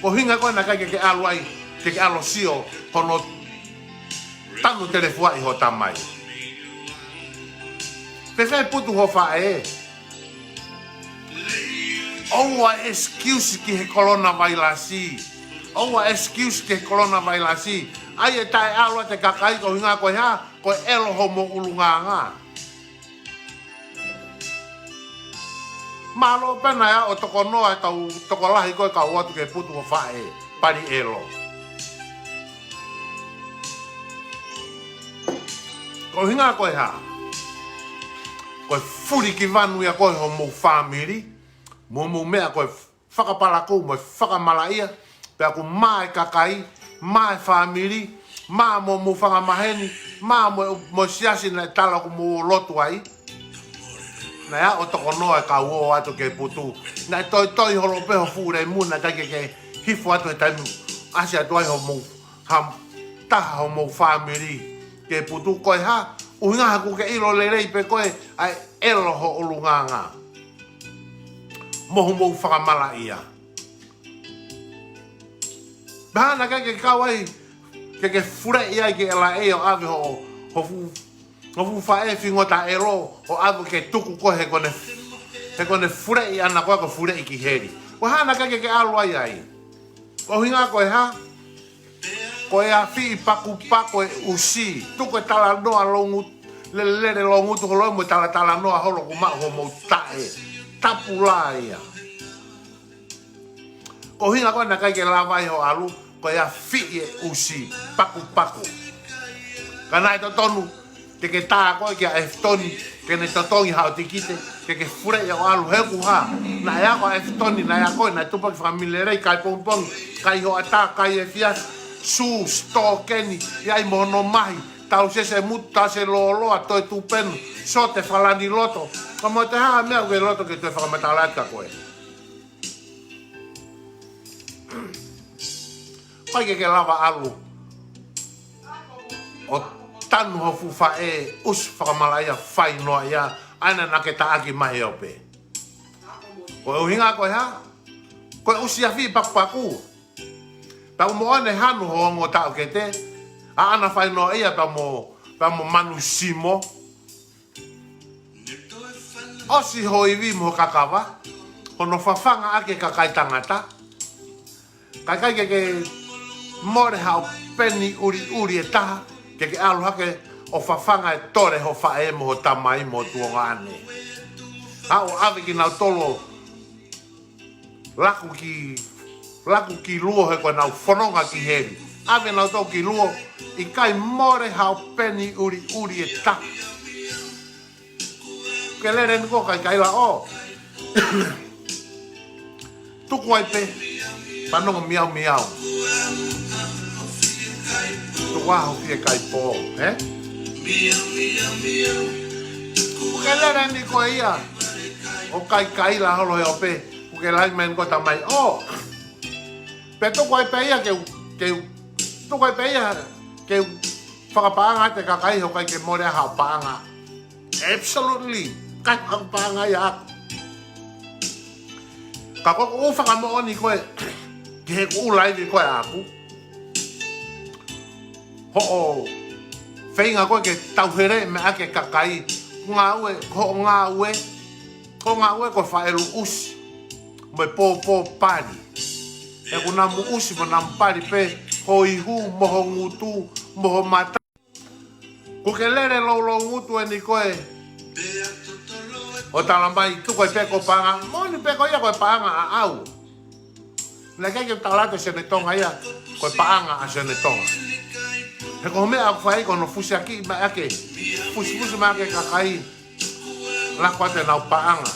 Ko e ʻuhinga ko ē naʻe ʻikai ke ke ʻalu ai, ke ke ʻalu ʻo sio hono tanu telefuaʻi ho tamai. Fēfē putu ho faʻē? ʻOua excuse ki he coronavirus. ʻOua excuse ki he coronavirus. ʻAi e taʻeʻalu ʻa e kakai ko e ʻuhinga ko e hā? Ko e ʻelo homou ʻulungaanga. Mālō pē naʻe ʻo tokonoa e kau tokolahi ko ē kau ō atu ke putu ho faʻē, pali ʻelo. Ko e ʻuhinga ko e hā? Ko e fulikivanu ia ko ē homou fāmili, mo hoʻomou meʻa ko e fakapalakū mo e fakamalaʻia, pea ʻoku mā e kakai, mā e fāmili, mā mo hoʻomou fanga maheni, mā mo, mo e siasi naʻe tala ʻoku mou lotu ai. Naʻe ʻo tokonoa e kau ō atu ke putu. Naʻe toitoi holo pē ho fuʻu lemu, naʻe ʻikai ke ke hifo atu he taimi ʻasi atu ai hoʻomou ha taha homou fāmili ke putu. Ko e hā? ʻUhinga he ʻoku ke ʻilo lelei pē ko ē ʻa e ʻelo ho ʻulungaanga mo hoʻomou fakamalaʻia. Pea hā naʻe ʻikai ke kau ai, ke ke fuleʻi ai ki L A ʻo ʻave ho, ho fuʻu, ho fuʻu faʻē fingota ʻelo ʻo ʻave ke tuku koe he ko ʻene, he ko ʻene fuleʻi ʻana ko ē ko e fuleʻi ki heli. Ko e hā naʻe ʻikai ke ke ʻalu ai ai? Ko e ʻuhinga ko e hā? Ko e afiʻi pakupakua e ʻusi. Tuku e talanoa loungutu, lele loungutu holo mo talatalanoa holo ʻoku maʻu homou taʻe. Tapu lā ia. Ko e ʻuhinga ko ē naʻe ʻikai ke lava ai hoʻo ʻalu, ko e afiʻi e ʻusi pakupaku. Ka naʻe totonu ke ke tā koe kia Efitoni ke ne totongi haʻo tikite, ke ke fuleʻi hoʻo ʻalu he ʻoku hā. Naʻe ako ʻa Efitoni, naʻe ako, naʻe tupaki fakamilelei, kai pongipongi, kai hoʻatā, kai efiafi, sū, sitōkeni, ʻi ai mo hono mahi, tausese mutu, tausese lōloa, toe tupenu, sote, falani loto. Ka mo te hā meʻa ʻoku ke loto ke toe fakamatala atu kia koe. ʻIkai ke ke lava ʻalu ʻo tanu ho fuʻu faʻē, ʻusi fakamalaʻia, fai noaʻia, ʻa ia naʻa ke taʻaki mai ʻo pē. Ko e ʻuhinga ko e hā? Ko e ʻusi afiʻi pakupaku. Pea ʻoku moʻoni e hanu ho ongo taʻokete, ʻa ʻana fai noaʻia pea mo, pea mo manu simo. ʻOsi ho ivi mo ho kakava, hono fafanga ʻaki e kakai tangata. Ka ʻikai ke ke mole haʻo peni ʻuliʻuli ʻe taha, ke ke ʻalu hake ʻo fafanga e tole ho faʻē mo ho tamai mo ho tuongaʻane. Haʻu ʻave kinautolu ʻo laku ki, laku ki luo he ko ʻenau fononga ki heli. ʻAve nautolu ki luo, ʻikai mole haʻo peni ʻuliʻuli ʻe taha. Ke lele ni ko e kaikaila ʻo tuku ai pē, fanongo miau miau. Tuku ā ho fiekaipō, ē? Ke lele ni ko ia ʻo kaikaila holo he ʻope, ʻoku ke lea mai ko e tamai ʻo. Pea tuku ai pē ia ke, ke, tuku ai pē ia ke fakapaʻanga atu e kakai he ʻoku ʻikai ke mole haʻo paʻanga. Absolutely. ʻIkai haʻo paʻanga ia ʻaʻaku. Ka ko ʻeku fakamoʻoni ko ē, ki heʻeku laivi ko ē ʻaʻaku, hoʻo feinga ko ē ke tauhele mai ʻaki e kakai, ngāue, ko hoʻo ngāue, ko hoʻo ngāue ko e faʻelu ʻusi mo e pōpō pali. ʻOku namu ʻusi mo namu pali pē ho ihu mo ho ngutu mo ho mata. ʻOku ke lele louloungutu eni ko ē ʻo tala mai tuku ai pē ko e paʻanga. Moʻoni pē ko ia ko e paʻanga ʻaʻau. Naʻe ʻikai ke u tala atu e Senē Tonga ia ko e paʻanga ʻa Senē Tonga. He ko e meʻa ʻoku fai ko hono fusiakiʻi mai ʻaki, fusifusi mai ʻaki e kakai. Laku atu ʻenau paʻanga,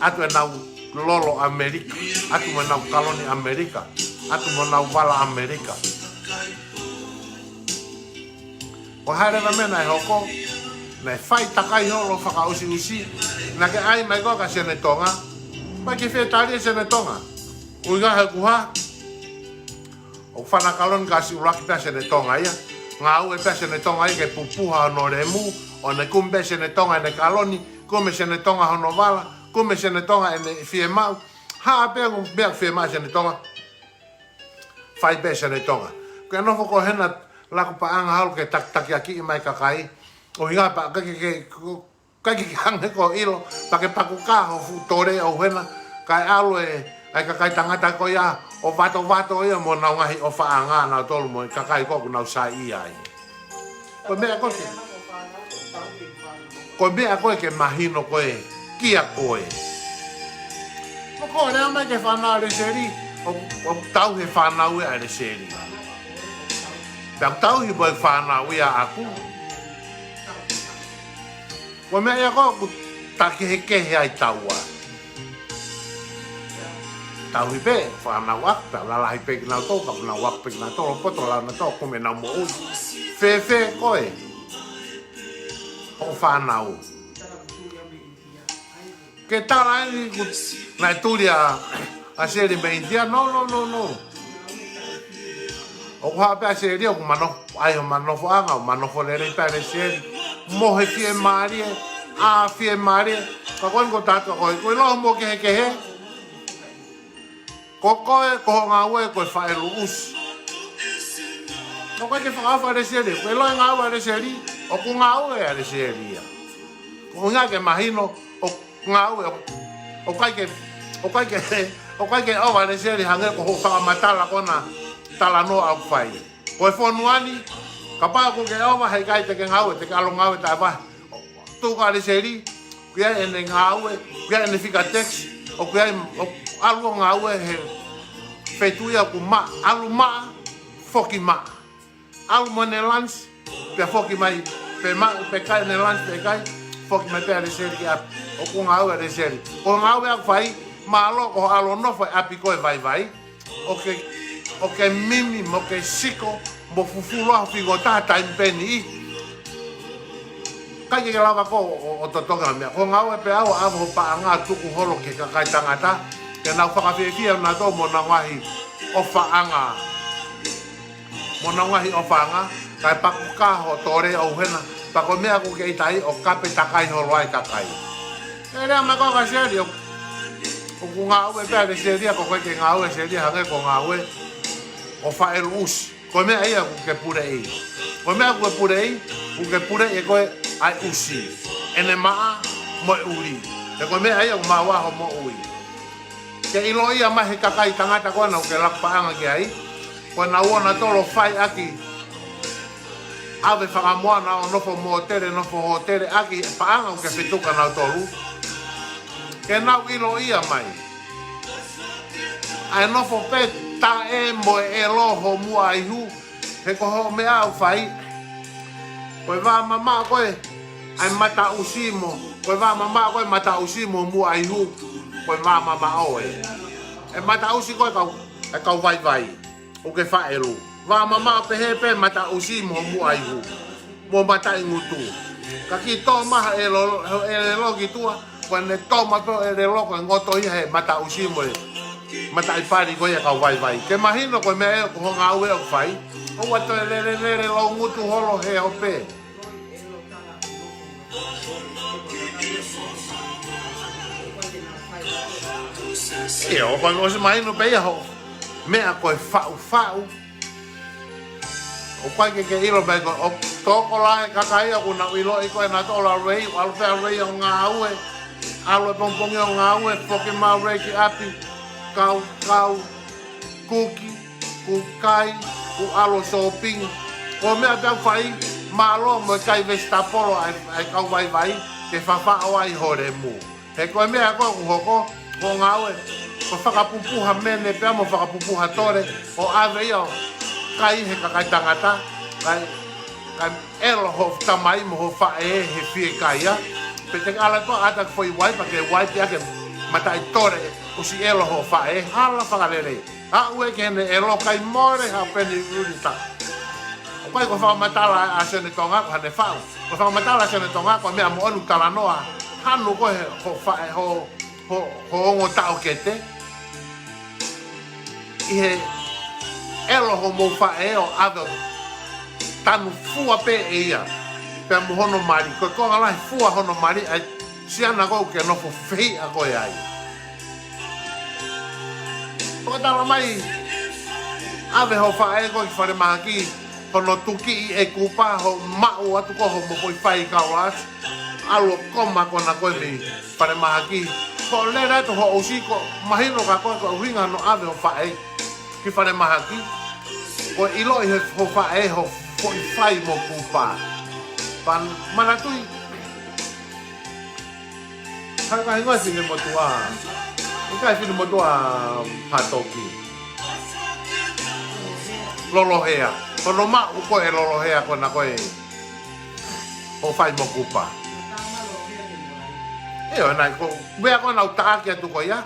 ʻatu ʻenau lolo ʻAmelika, ʻatu mo ʻenau kaloni ʻAmelika, ʻatu mo ʻenau vala ʻAmelika. Ko e hā leva e meʻa naʻe hoko? Naʻe fai takai holo fakaʻusiʻusi. Naʻa ke ʻai mai koe kia Senē Tonga, ʻikai ke fie tali e Senē Tonga. ʻUhinga he ʻoku hā? ʻOku fana kaloni ka siʻulaki pē ʻa Senē Tonga ia. Ngāue pē ʻa Senē Tonga ia ke pupuha hono lemu, ʻo ne kumi pē ʻe Senē Tonga ʻene kaloni, kumi ʻe Senē Tonga hono vala, kumi ʻe Senē Tonga ʻene fiemaʻu. Hā pē ʻoku meʻa fiemaʻu ʻe Senē Tonga, fai pē ʻe Senē Tonga. Ke nofo ko ē hena laku paʻanga holo ke takitakiʻakiʻi mai e kakai. ʻUhinga pē ke, ke, ke, ʻikai ke ke hanga ʻo ʻilo, pea ke paku ka ho fuʻu tole ʻo hena, kae ʻalu e, ʻa e kakai tangata ko ia ʻo vatovato ia mo ʻenau ngaahi ʻofaʻanga ʻanautolu mo e kakai ko ē ʻoku nau saiʻia ai. Ko e meʻa ko ē ke, ko e meʻa ko ē ke mahino ko ē kia koe. Mo ko e lea mai ki he fānau ʻa Lesieli, ʻo, ʻoku tauhi e fānau ia ʻa Lesieli. Pea ʻoku tauhi mo e fānau ia ʻaʻaku. Ko e meʻa ia ko ē ʻoku takehekehe ai taua. Tauhi pē fānau ʻaʻaku, pea lalahi pē kinautolu, ka fānau ʻaʻaku pē kinautolu, poto lana tō, kumi ʻenau moʻui. Fēfē koe, hoʻo fānau? Ke tala eni kuo naʻe tuli ʻa, ʻa Lesieli mei ʻInitia, no, no, no, no. ʻOku hā pē ʻa Lesieli ʻoku mano, ʻai hono nofoʻanga, ʻo manofo lelei pē ʻa Lesieli. Mo e fiemālie, ʻa e fiemālie, ka ko eni ko e tātā ko ē, ko e ʻilo mo kehekehe. Ko koe, ko hoʻo ngāue, ko e faʻelu ʻusi. ʻOku ʻikai ke fakaʻofa ʻa Lesieli, ko e ʻilo e ngāue ʻa Lesieli, ʻoku ngāue ʻa Lesieli ia. Ko e ʻuhinga ke mahino, ʻoku ngāue, ʻoku, ʻoku ʻikai ke, ʻoku ʻikai ke, ʻoku ʻikai ke ʻofa ʻa Lesieli hangē ko hoʻo fakamatala ko ena talanoa ʻoku fai. Ko e fonua ni, Kapau ʻoku ke ʻova, heʻikai te ke ngāue, te ke ʻalu ngāue taʻevahe. Tuku ʻa Leseli, ʻoku ʻi ai ʻene ngāue, ʻoku ʻi ai ʻene fika tax, ʻoku ʻi ai, ʻoku ʻalu ʻo ngāue he feituʻu ia ʻoku maʻa, ʻalu maʻa, foki maʻa. ʻAlu mo ʻene lunch, pea foki mai, pe maʻa, pe kai ʻene lunch, pe kai, foki mai pē ʻa Leseli ki ʻapi. ʻOku ngāue ʻa Leseli. Ko e ngāue ʻoku fai, mālō ko hoʻo ʻalu ʻo nofo he ʻapi ko ē vaivai. ʻOku ke, ʻoku ke mimi, mo ke siko, mo fufulu ʻa ho fingotaha taimi pē ni. ʻIkai ke ke lava koe ʻo, ʻo totongi ha meʻa. Ko e ngāue pē ʻaʻau ʻo ʻave ho paʻanga ʻo tuku holo ki he kakai tangata, ke nau fakafiefia nautolu mo honau ngaahi ʻofaʻanga. Mo honau ngaahi ʻofaʻanga, kae pakuka ho tole ʻo hena, pea ko e meʻa ʻoku ke ʻita ai ʻo kape takai holo ai kakai. ʻE lea mai ko ē kia Leseli ʻo, ʻoku ngāue pē ʻa Leseli ia, ko ē ke ngāue Leseli ia hangē ko e ngāue ʻo faʻelu ʻusi. Ko e meʻa ia ʻoku ke puleʻi. Ko e meʻa ʻoku ke puleʻi, ʻoku ke puleʻi ʻe koe ʻa e ʻusi. ʻEne maʻa mo e ʻuli. He ko e meʻa ia ʻoku maʻu ai ho moʻui. Ke ʻiloʻi ia mai he kakai tangata ko ena ʻoku ke laku paʻanga ki ai. Ko ʻenau ō nautolu ʻo fai ʻaki. ʻAve fakamoana ʻo nofo mōtele, nofo hōtele ʻaki paʻanga ʻoku ke fetuka nautolu. Ke nau ʻiloʻi ia mai. ʻA e nofo pē taʻe mo e ʻelo ho muʻa ihu, he ko hoʻo meʻa ʻoku fai. Ko e vā mamaʻo ko ē, ʻa e mataʻusi mo, ko e vā mamaʻo ko ē mataʻusi mo muʻa ihu, ko e vā mamaʻo ē. ʻE mataʻusi ko ē kau, ʻe kau vaivai, ʻoku ke faʻelu. Vā mamaʻo pehē pē mataʻusi mo muʻa ihu. Mo mataʻi ngutu. Ka kiʻi tō mai ha ʻelo, ha ʻelelo ki tuʻa, ko ʻene tō mai pē ʻelelo ko e ngoto ia he mataʻusi mo e mataʻi pali ko ia kau vaivai. Ke mahino ko e meʻa ē ko hoʻo ngāue ʻoku fai. ʻOua toe lele lele lou ngutu holo he ope. ʻIo, ko e ʻosi mahino pē ia hoʻo meʻa ko e faʻufaʻu. ʻOku ʻikai ke ke ʻilo mai ko e tokolahi e kakai ia ʻoku nau ʻiloʻi koe nautolu ʻalu lelei, ʻalu pē ʻalu lelei ʻo ngāue, ʻalu he pongipongi ʻo ngāue, foki mai lelei ki ʻapi, kau, kau, kuki, kuo kai, kuo ʻalu shopping. Ko e meʻa pē ʻoku fai, mālō mo e kai vesitapolo ʻa e, ʻa e kau vaivai, ke fafaʻo ai ho lemu. He ko e meʻa ko ē ʻoku hoko, ko e ngāue, ko e fakapupuha mene pea mo fakapupuha tole, ʻo ʻave ia ʻo kai he kakai tangata, kai, kai ʻelo ho tamai mo ho faʻē he fiekaia. Pe te ke ʻalu atu ʻo ʻata ki he foʻi uaifi, pea ke uaifi ʻaki e mataʻi tole ʻusi ʻelo ho faʻē, hala fakalelei. Aʻu ē ki heʻene ʻelo kai mole ha peni ʻuli ta. ʻOku ʻikai ko e fakamatala ʻa Sione Tonga ko haʻane faʻu. Ko e fakamatala ʻa Sione Tonga ko e meʻa moʻoni ʻoku talanoa. Hanu ko ē ho faʻē ho, ho, ho ongo taʻokete. ʻI he ʻelo homou faʻē ʻo ʻave ʻo tanu fua pē ʻe ia. Pea mo hono mali. Ko e konga lahi fua hono mali ʻa e siana ko ē ʻoku ke nofo fehiʻa ko ē ai. Ko e tala mai, ʻave ho faʻē ko ē ki falemahaki, hono tukiʻi e kupa, hoʻo maʻu atu ko ē hoʻomo foʻi fai kaulasi, ʻalu ʻo koma ko ena ko ē mei falemahaki. Ko e lele atu hoʻo ʻusi ko e mahino kia koe ko e ʻuhinga hono ʻave ho faʻē ki falemahaki. Ko e ʻiloʻi he ho faʻē ho foʻi fai mo kupa. Pea manatuʻi, Hangē ko e hingoa e finemotuʻa. ʻIkai finemotuʻa Patoki. Lolohea. Ko hono maʻu ko ē Lolohea ko ena ko ē ʻo fai mo kupa. ʻIo, naʻe ko e meʻa ko ē naʻa ku taʻaki atu ko ia.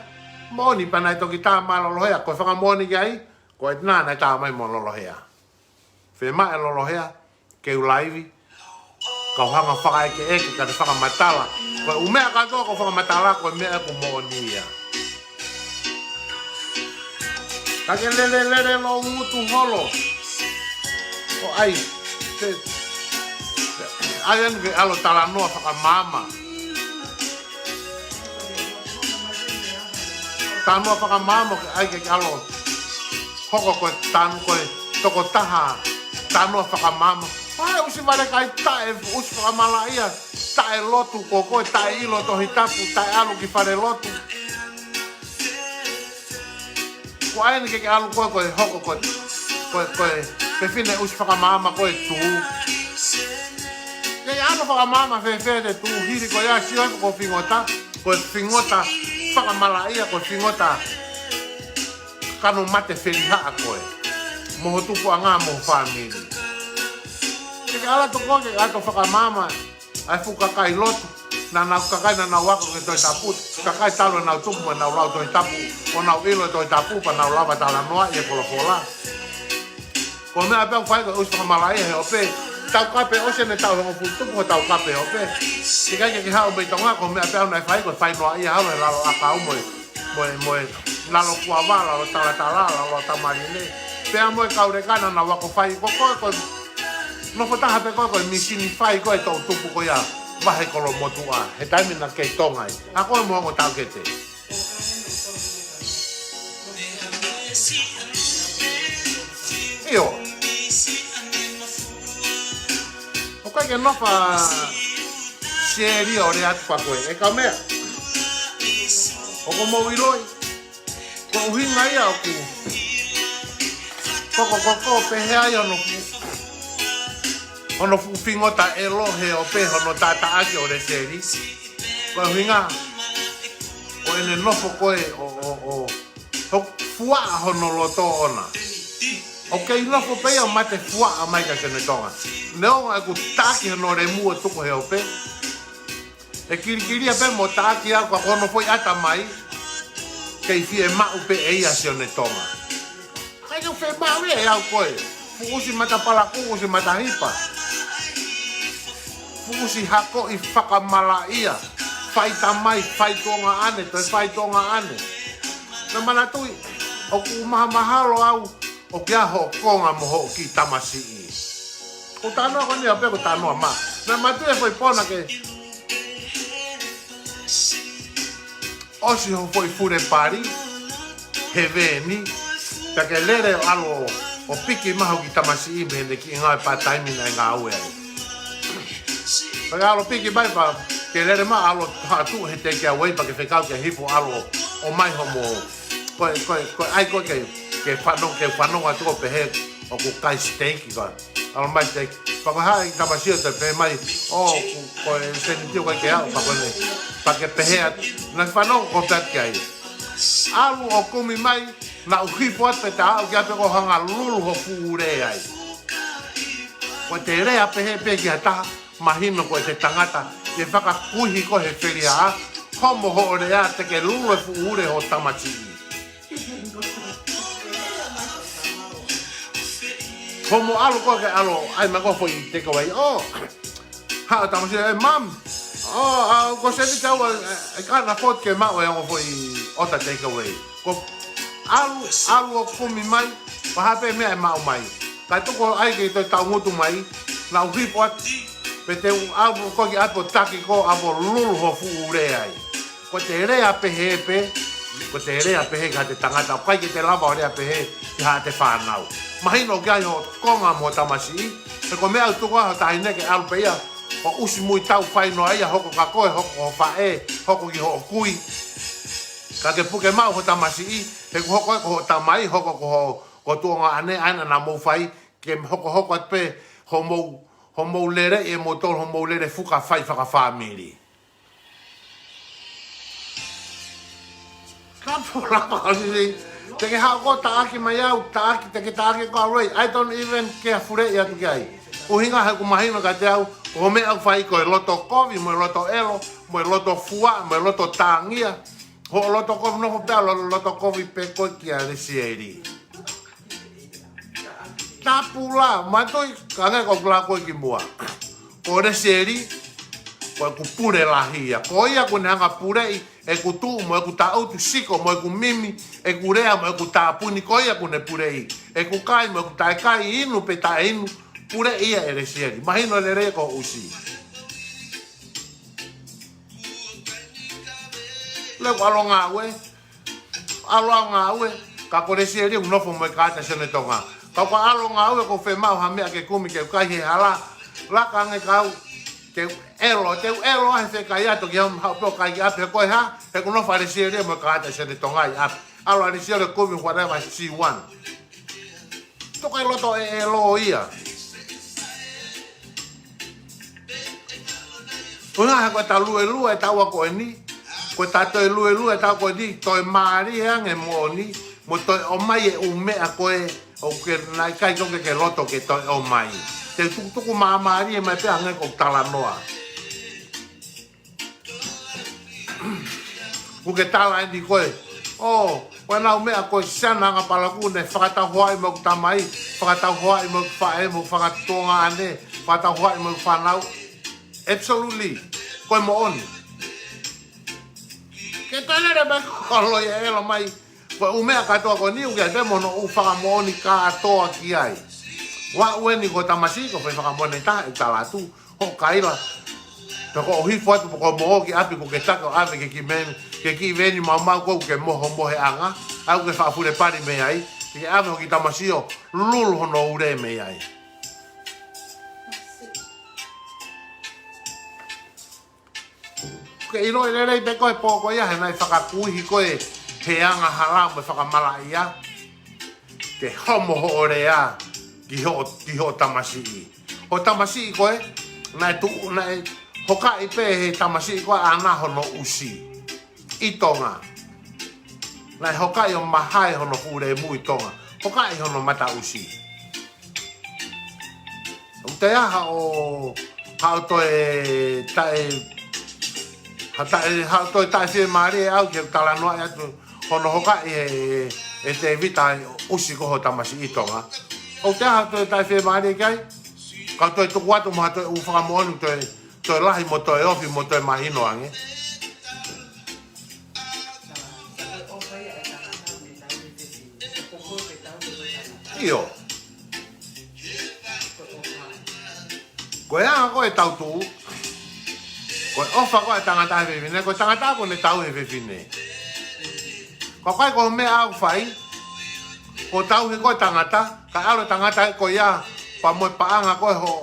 Moʻoni pea naʻe toki tā mai Lolohea. Ko e fakamoʻoni ki ai, ko ʻEtina naʻe tā mai mo Lolohea. Fiemaʻu ʻe Lolohea ke u laivi, kau hanga fakaʻekeʻeke kae fakamatala. Ko e ʻū meʻa kātoa ʻoku ou fakamatala ko e meʻa ʻoku moʻoni ia. Ka ke lele lele lou ngutu holo. ʻO ʻai, te, te, ʻai ʻeni ke ʻalu ʻo talanoa fakamaama. Talanoa fakamaama ke ʻai ke ʻalu ʻo hoko ko e tanu ko e tokotaha talanoa fakamaama. ʻAi ʻusi vale kai taʻe ʻusi fakamalaʻia, taʻe lotu ko koe, taʻe ʻilo Tohi Tapu, taʻe ʻalu ki fale lotu. Ko ʻeni ke ke ʻalu ko ē ko e hoko ko e, ko e, ko e Fefine ʻusi fakamaama ko e tū. Ke ʻi ai hano fakamaama fēfē ʻete tū hili ko ia sio ko e fingota, ko e fingota fakamalaʻia, ko e fingota kano mate felihaʻa koe. Mo ho tupuʻanga mo ho fāmili. Ke ke ʻalu atu koe ke ʻalu atu fakamaama ʻa e fuʻu kakai lotu, naʻa nau kakai naʻa nau ako ki he Tohi Tapu, kakai talu ʻenau tupu mo ʻenau lau Tohi Tapu, ʻo nau ʻilo e Tohi Tapu, pea nau lava talanoaʻi e folofola. Ko e meʻa pē ʻoku fai ko e ʻusi fakamalaʻia he ope, taukape ʻosi ʻene taʻu hongofulu tupu hotau kape ope. Siʻi kakai ke ke haʻu mei Tonga, ko e meʻa pē ʻoku nau fai ko e fai noaʻia holo he lalo ʻakau mo e mo e, mo e, lalo kuava, lalo talatala, lalo tamaliʻi. Pea mo e kau leka naʻa nau ako fai, ko koe, ko e, nofo taha pē koe, ko e mīsini fai ko e toʻutupu ko ia, vahe kolomotuʻa, he taimi naʻa ke ʻi Tonga ai. ʻA koe mo e ongo taʻokete. ʻIo. ʻOku ʻikai ke nofo ʻa Seli ʻo lea atu pē ko e, ʻe kau meʻa. ʻOku mou ʻiloʻi. Ko e ʻuhinga ia ʻoku. Ko, ko, ko, ko, pehē ai hono fu-, hono fu-, fingota ʻelo he ope hono taʻataʻaki ʻo Leseli. Ko e ʻuhinga. Ko ʻene nofo ko e ʻo, ʻo, ʻo. Hoku fuaʻa hono loto ʻona. ʻOku kei nofo pē ia ʻo mate fuaʻa mai kia Sione Tonga. Neongo ʻeku taʻaki hono lemu ʻo tuku he ope. ʻE kilikilia pē mo taʻaki au ka ko hono foʻi ʻatamai. Kei fiemaʻu pē ʻe ia Sione Tonga. ʻIkai ke u fiemaʻu ia ʻe au koe. Fuʻu ʻusi matapalaku, ʻusi matahipa. Fuʻu ʻusi hakoʻi fakamalaʻia. Fai tamai, fai Tonga ʻaʻane, toe fai Tonga ʻaʻane. Naʻa manatuʻi, ʻoku mahamahalo au, ʻoku ʻi ai hoʻo konga mo hoʻo kiʻi tamasiʻi. Ko e talanoa ko eni ʻa pē ko e talanoa mā. Naʻa manatuʻi e foʻi pō naʻa ke ʻosi ho foʻi fule pali, he veeni, pea ke lele ʻo ʻalu ʻo piki mai ho kiʻi tamasiʻi mei heʻene kiʻi ngāue pātaimi naʻe ngāue ai. Pea ke ʻalu ʻo piki mai pea ke lele mai ʻalu ʻo haʻu he takeaway pea ke fekau ke hifo ʻalu ʻo ʻomai homo. Ko e, ko e, ko e ʻai ko e ke, ke fanongo, ke fanongo atu ʻo pehē ʻoku kai siteiki ko e. ʻAlu mai siteiki. Pea ko e hā e tamasiʻi ʻo toe pehē mai, ʻō, ko, ko e seniti ʻoku ʻikai ke aʻu, pea ko eni. Pea ke pehē atu, naʻe fanongo ko e pehē ki ai. ʻAlu ʻo kumi mai, naʻa ku hifo atu pē taʻu ki ʻapi ko e hanga lulu ho fuʻu ule ai. Ko ʻete lea pehē pē ki ha taha, mahino ko ʻete tangata, ʻe fakakuihi koe he felihaʻa, homo hoʻo lea te ke lulu e fuʻu ule ho tamasiʻi. Homo ʻalu ko e ke ʻalu, ʻai mai ko e foʻi takeaway. ʻŌ, haʻu tamasiʻi, ʻe mum. ʻŌ, ʻa, ko e seniti au, ʻe, ʻe, ʻe kana foʻi ke maʻu e ongo foʻi ʻota takeaway. Ko e ʻalu, ʻalu ʻo kumi mai, ko e hā pē meʻa ʻe maʻu mai. Kae tuku ai ke toe taʻungutu mai, naʻa ku hifo atu, pea te u ʻalu ko e ki ʻapi ʻo taki ko e ʻalu ʻo lulu ho fuʻu ule ai. Ko ʻete lea pehē pē, ko ʻete lea pehē ki haʻate tangata, ʻoku ʻikai ke te lava ʻo lea pehē ki haʻate fānau. Mahino ʻoku ʻi ai ho konga mo ho tamasiʻi, he ko e meʻa ʻoku tuku ai ho taʻahine ke ʻalu pē ia, ʻo ʻusi muitau fai noa ia, hoko kia koe, hoko ki ho faʻē, hoko ki hoʻo kui. Ka ke puke maʻu ho tamasiʻi, he ʻoku hoko ko ho tamai, hoko ko ho, ko ho tuongaʻane, ʻa ia naʻa mou fai, ke hokohoko atu pē, homou, homou lele ʻe moutolu, homou lele fuka fai fakafāmili. Ka pula ka sisi. Te ke haʻu ko e taʻaki mai au, taʻaki, te ke taʻaki ko e rei. I don't even care fuleʻi atu ki ai. ʻUhinga he ʻoku mahino kiate au, ko e meʻa ʻoku fai ko e loto kovi, mo e loto ʻelo, mo e loto fuaʻa, mo e loto tāngia. Hoʻo loto kovi nofo pē ʻo lo-, loto kovi pē koe kia Lesieli. Tapu la, mātuʻa, ka ngai ko e kula ko e ki muʻa. Ko Lesieli, ko ʻeku pule lahi ia. Ko ia ʻoku ne hanga puleʻi ʻeku tuʻu mo ʻeku tangutu, siko mo ʻeku mimi, ʻeku lea mo ʻeku tāpuni, ko ia ʻoku ne puleʻi ʻeku kai mo ʻeku taʻekai, inu pe taʻeinu, puleʻi ia ʻe Lesieli. Mahino lelei ko e ʻusi. Lele ʻalu ʻo ngāue. ʻAlu ʻo ngāue, ka ko Lesieli ʻoku nofo mo e kāinga Sione Tonga. Ka ko e ʻalu ʻo ngāue ʻoku fiemaʻu ha meʻa ke kumi ke u kai he hala. Laka ange kau, ke u ʻelo, te u ʻelo ai he fekau ia toki haʻu pē ʻo kai ki ʻapi he ko e hā, he ʻoku nofo ʻa Lesieli mo e kāinga Sione Tonga ʻi ʻapi. ʻAlu ʻa Lesieli ʻo kumi whatever she want. Toka e loto ʻe ʻelo ia. Ko e hā ko ʻeta luelue ʻe taua ko eni? Ko ʻeta toe luelue ʻe taua ko eni, toe mālie ange moʻoni, mo toe ʻomai e ʻū meʻa ko ē ʻoku ke nai kai toke ke loto ke toe ʻomai. Te tukutuku māmālie mai pē hangē ko ʻeku talanoa. Kuo ke tala eni ko ē. ʻO, ko ʻenau meʻa ko ē siana anga palaku ne fakatauhoaʻi mo ʻeku tamai, fakatauhoaʻi mo ʻeku faʻē, mo ʻeku fanga tuongaʻane, fakatauhoaʻi mo ʻeku fānau. Absolutely. Ko e moʻoni. Ke toe lele mai ko e loi ʻe ʻelo mai. Ko e ʻū meʻa kātoa ko eni ʻoku ʻi ai pē mo hono ʻū fakamoʻoni kātoa ki ai. Ua ue ni ko e tamasiʻi ko e fai fakamoʻoni taha ʻe tala atu. Hoʻo kaila. Pea ko hoʻo hifo atu pē ko e moʻo ki ʻapi ko ke taka ʻo ʻave ke kiʻi meni, ke kiʻi veni maumau ko ē ke moho mohe anga. ʻAi ke faʻa fule pali mei ai. Ke ʻave hoʻo kiʻi tamasiʻi ʻo lulu hono ule mei ai. Ke ʻiloʻi lelei pē ko e pō ko ia he naʻe fakakuihi koe he angahala mo e fakamalaʻia. Ke homo hoʻo lea ki hoʻo, ki hoʻo tamasiʻi. Hoʻo tamasiʻi ko ē, naʻe tu, naʻe hokaʻi pē he tamasiʻi ko ē ʻaʻana hono ʻusi. ʻI Tonga. Naʻe hokaʻi ʻo mahae hono fuʻu lemu ʻi Tonga. Hokaʻi hono mata ʻusi. ʻOku ʻi ai haʻo, haʻo toe taʻe, ha taʻe, haʻo toe taʻe fiemālie ʻaʻau ke talanoa atu hono hokaʻi ʻe, ʻe Tēvita ʻusi ko hoʻo tamasiʻi ʻi Tonga. ʻOku ʻi ai haʻo toe taʻe fiemālie ki ai, ka toe tuku atu mo ha toe ʻū fakamoʻoni toe, toe lahi mo toe ofi mo toe mahino ange. ʻIo. Ko e anga ko ē ʻetau tuʻu. Ko e ʻofa ko ē ʻa e tangata he fefine, ko e tangata ko ē ne tauhi e fefine. Ko e kai ko e meʻa ʻoku fai, ko e tauhi ko ē tangata, ka ʻalu e tangata ē ko ia, pea mo e paʻanga ko ē hoʻo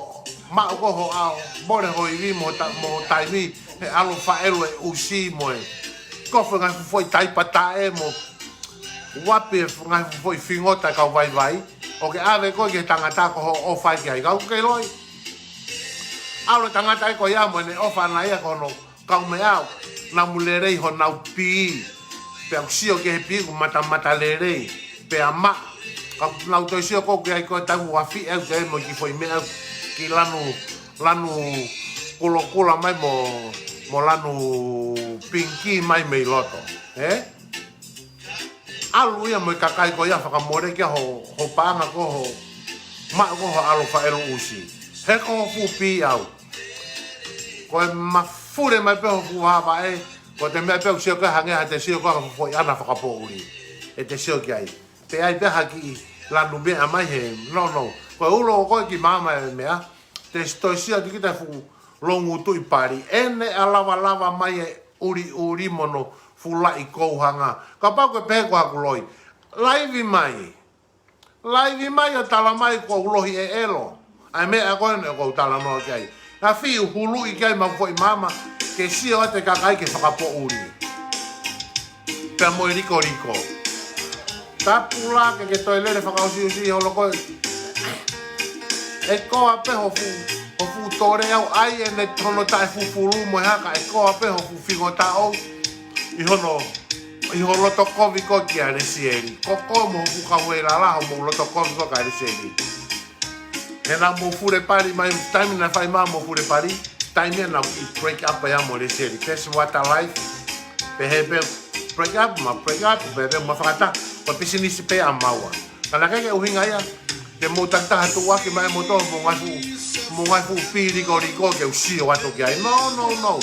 maʻu ko ē hoʻo ʻao, mole hoʻo ivi mo ta-, mo e taimi, he ʻalu faʻelu e ʻusi mo e. Kofu e ngaahi fuʻu foʻi taipa taʻe mo uapi e ngaahi fuʻu foʻi fingota kau vaivai, ʻo ke ʻave ko ē ki he tangata ko hoʻo ʻofa ki ai, ka ʻoku ke ʻiloʻi. ʻAlu e tangata ē ko ia mo ʻene ʻofa ʻana ia ko hono kaumeʻa, namu lelei honau pī, pea ʻoku sio ki he pī ʻoku matamata lelei, pea maʻa, ka ʻoku nau toe sio ko ē ki ai ko e tau afi ʻe ʻoku ʻi ai mo e kiʻi foʻi meʻa, kiʻi lanu, lanu kulokula mai mo, mo lanu pingikī mai mei loto, ē? ʻAlu ia mo e kakai ko ia fakamole ki ai hoʻo, hoʻo paʻanga ko ē hoʻo maʻu ko ē hoʻo ʻalu faʻelu ʻusi. He ko hoʻo fuʻu pī ʻaʻau. Ko e mafule mai pē hoʻo fuʻu vavaʻe, ko ʻete meʻa pē ʻoku sio ko ē hangē ha ʻete sio ko ē ha foʻi ʻana fakapoʻuli. ʻEte sio ki ai. Pea ʻi ai pē ha kiʻi lanu meʻa mai he, no, no. Ko e ulo ko ē ki māmani e meʻa, te s-, toe sio atu kita fuʻu longu tuʻi pali. ʻEne ʻa lava lava mai e ʻuliʻuli mo hono fuʻu laʻi kouhanga. Kapau ko e pehē ko haku loi. Laivi mai. Laivi mai ʻo tala mai ko e ulohi ʻe ʻelo. ʻA e meʻa ko ē ne ʻoku ou talanoa ki ai. Naʻa fiu huluʻi ki ai mau foʻi māmani. Ke sio atu e kakai ke fakapoʻuli. Pea mo e likoliko. Tapu lahi ke ke toe lele fakaʻusiʻusi holo ko ē. ʻE koa pē hoʻo fuʻu, hoʻo fuʻu tole ʻaʻau ʻai ʻene hono taʻe fufulu mo e haka ʻe koa pē hoʻo fuʻu fingota ʻoʻou. ʻI hono, ʻi hoʻo loto kovi ko ē kia Lesieli. Ko koe mo hoʻo fuʻu kau ʻe lalaho mo loto kovi ko ē kia Lesieli. He naʻa mou fule pali mai, taimi naʻa fai mai mou fule pali, taimi ia naʻa mou break up ia mo Lesieli. Pesi wata life, pehē pē break up, ma break up, pehē pē ma fakata, ko e pisinisi pē ʻa maua. Ka naʻe ʻikai ke ʻuhinga ia, ke mou takitaha tuʻuaki mai mo tō, mo ngaahi fuʻu, mo ngaahi fuʻu pī likoliko ke u sio atu ki ai. No, no, no.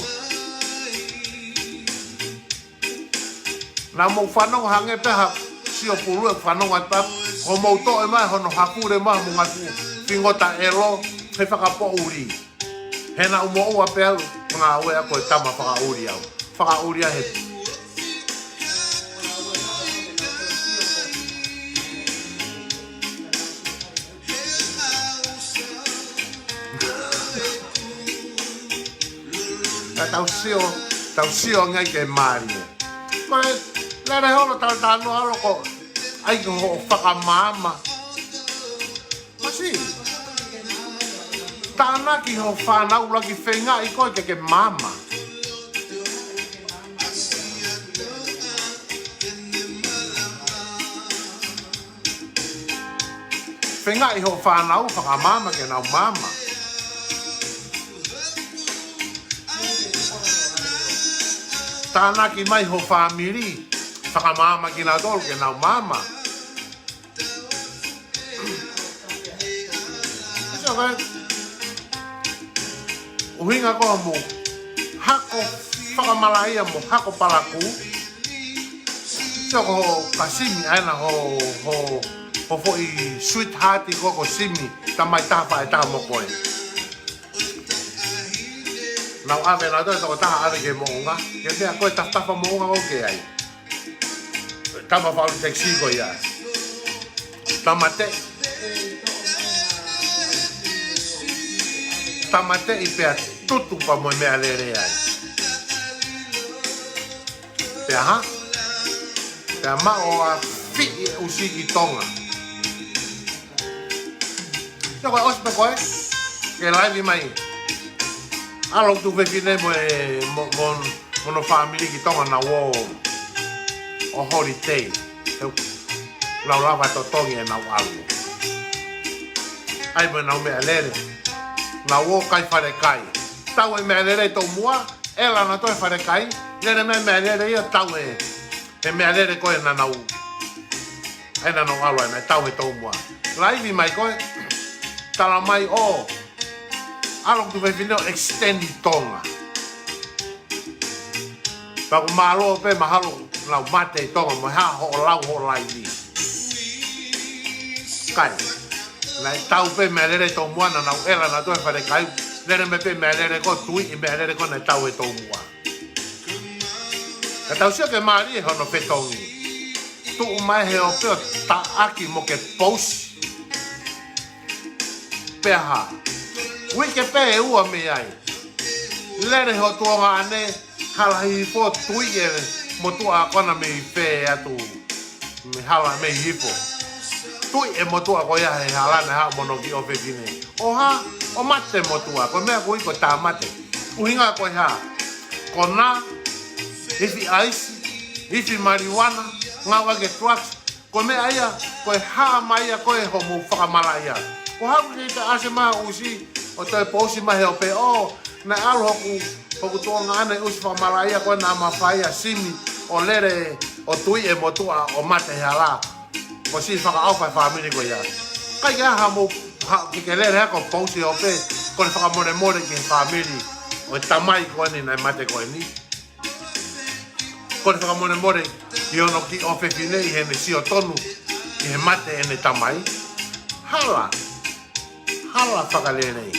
Naʻa mou fanongo hangē pē ha sio pulu ʻe fanongo atu pē, ko mou toʻo mai hono hapule mai mo ngaahi fuʻu fingota ʻelo, he fakapoʻuli. He naʻa ku moʻua pē au, ngāue ʻaʻaku ko e tama fakaʻuli au. Fakaʻuli au he. Ka tau sio, tau sio ngai ke mālie. Ko e, lele holo tau talanoa holo ko, ʻai ko hoʻo fakamaama. Tānaki hoʻo fānau, ʻuluaki feingaʻi koe ke ke maama. Feingaʻi hoʻo fānau, fakamaama ke nau maama. Tānaki mai hoʻo fāmili, fakamaama kinautolu ke nau maama. So, ko e ʻuhinga ko hoʻomo hako fakamalaʻia mo hako palakū. So, ko hoʻo kasimi ʻa ena, hoʻo, hoʻo, hoʻo foʻi sweetheart ko, ko Simi, tamai taha faʻē taha mo koe. Nau ʻave nautolu e tokotaha ʻave ki he moʻunga. Ke meʻa ko e tafatafa moʻunga ʻoku ke ʻi ai. Tama faʻu taxi ko ia. Tāmateʻi. Tāmateʻi pea tutu pea mo e meʻalele ai. Pea hā? Pea maʻu ʻa e fiʻi e ʻusi ki Tonga. Ia ko e ʻosi pē ko ē, ke laivi mai. ʻAlu ʻa e tuofefine mo e, mo, mo, mo hono fāmili ki Tonga, nau ō ʻo holiday. He ʻoku nau lava totongi ʻenau ʻalu. ʻAi mo ʻenau meʻalele. Nau ō kai falekai. Tau e meʻalele ʻi tomuʻa, ʻela nautolu he falekai. Lele mai e meʻalele ia, tau e, e meʻalele ko ē naʻa nau, ʻa ē naʻa nau ʻalu ai, naʻe tau he tomuʻa. Laivi mai ko ē, tala mai ʻo, ʻalu ʻa e tuofefine ʻo extend ʻi Tonga. Pea ʻoku mālō pē mahalo nau mate ʻi Tonga mo e hā hoʻo lau hoʻo laivi. Kai. Naʻe tau pē meʻalele ʻi tomuʻa, naʻa nau ʻela nautolu he falekai. Lele mai pē meʻalele ko, tuiʻi meʻalele ko naʻe tau he tomuʻa. Ka tau sio ki he mālie hono fetongi. Tuʻu mai he ope ʻo taʻaki mo ke pousi. Pea hā. Uike pē ʻe ua mei ai. Lele hoʻo tuongaʻane, hala hifo, tuiʻi e motuʻa ko ena mei fē atu. Mei hala mei hifo. Tuiʻi e motuʻa ko ia he hala naʻe haʻu mo hono kiʻi ʻofefine. ʻO hā, ʻo mate motuʻa, ko e meʻa ko ia ko e tāmate. ʻUhinga ko e hā. Konā, ifi ʻaisi, ifi maliuana, ngāueʻaki e drugs, ko e meʻa ia, ko e hā mai ia ko ē hoʻomo fakamalaʻia. Ko haku ki ta ase ma ʻusi, ʻo toe pousi mai he ope ʻo, naʻe ʻalu hoku, hoku tuongaʻane ʻusi fakamalaʻia ko ē naʻa ma fai ʻa Simi, ʻo lele, ʻo tuiʻi e motuʻa, ʻo mate he hala. ʻOsi fakaʻofa e fāmili ko ia. Kai ke aha mo, ha, ke ke lele hako pousi ope, ko e fakamolemole ki he fāmili, ʻo e tamai ko eni naʻe mate ko eni. Ko e fakamolemole ʻi hono kiʻi ʻofefine ʻi heʻene sio tonu ʻi he mate ʻene tamai. Hala. Hala fakalelei.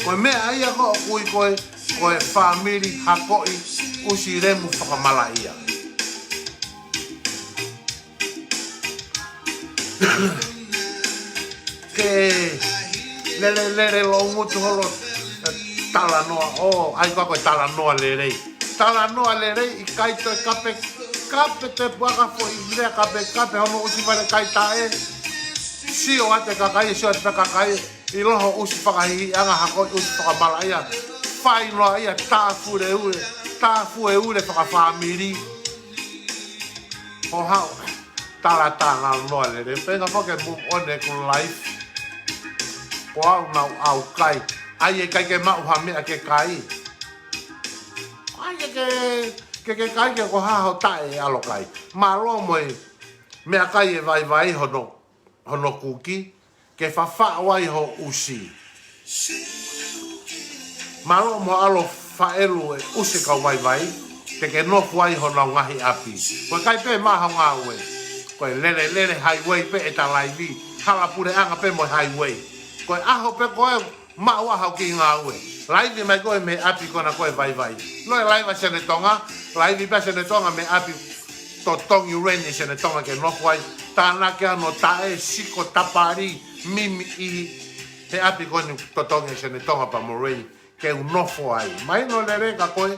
Ko e meʻa ia ko ē ʻoku ui ko e, ko e fāmili hakoʻi ʻusi lemu fakamalaʻia. Ke lele, lele loungutu holo, eh, talanoa, ʻo, ʻai ko ē ko e talanoa lelei. Talanoa lelei, ʻikai toe kape, kape te puaka foʻi lea kape, kape hono ʻusi falekai taʻe. Sio atu e kakai, sio atu e kakai, ʻi loho ʻusi fakahihiʻanga hakoʻi ʻusi fakamalaʻia. Fai noa ia, tāfueule, tāfueule fakafāmili. Ko haʻu, tala talanoa lelei. Pea nga foke move on ʻeku life. Ko au naʻa ku kai. ʻAi ʻe ʻikai ke maʻu ha meʻa ke kai. ʻAi ke, ke, ke, ke kai ke ko hā ho taʻe ʻe ʻalu kai. Mālō mo e meʻakai e vaivai hono, hono kuki. Ke fafaʻo ai ho ʻusi. Mālō mo ʻalu ʻo faʻelu e ʻusi kau vaivai, ke ke nofo ai honau ngaahi ʻapi. Ko e kai pē maha ngāue. Ko e lele, lele highway pē ʻeta laivi. Hala puleʻanga pē mo e highway. Ko e ʻaho pē ko ē maʻu ʻaho ki ngāue. Laivi mai ko ē mei he ʻapi ko ena ko e vaivai. Loi laiva Sione Tonga, laivi pē Sione Tonga mei he ʻapi totongi reni Sione Tonga ke nofo ai, tānaki hono taʻe, siko, tapali, mimi ʻi he ʻapi ko eni totongi Sione Tonga pea mo reni, ke u nofo ai. Mahino lelei ka ko e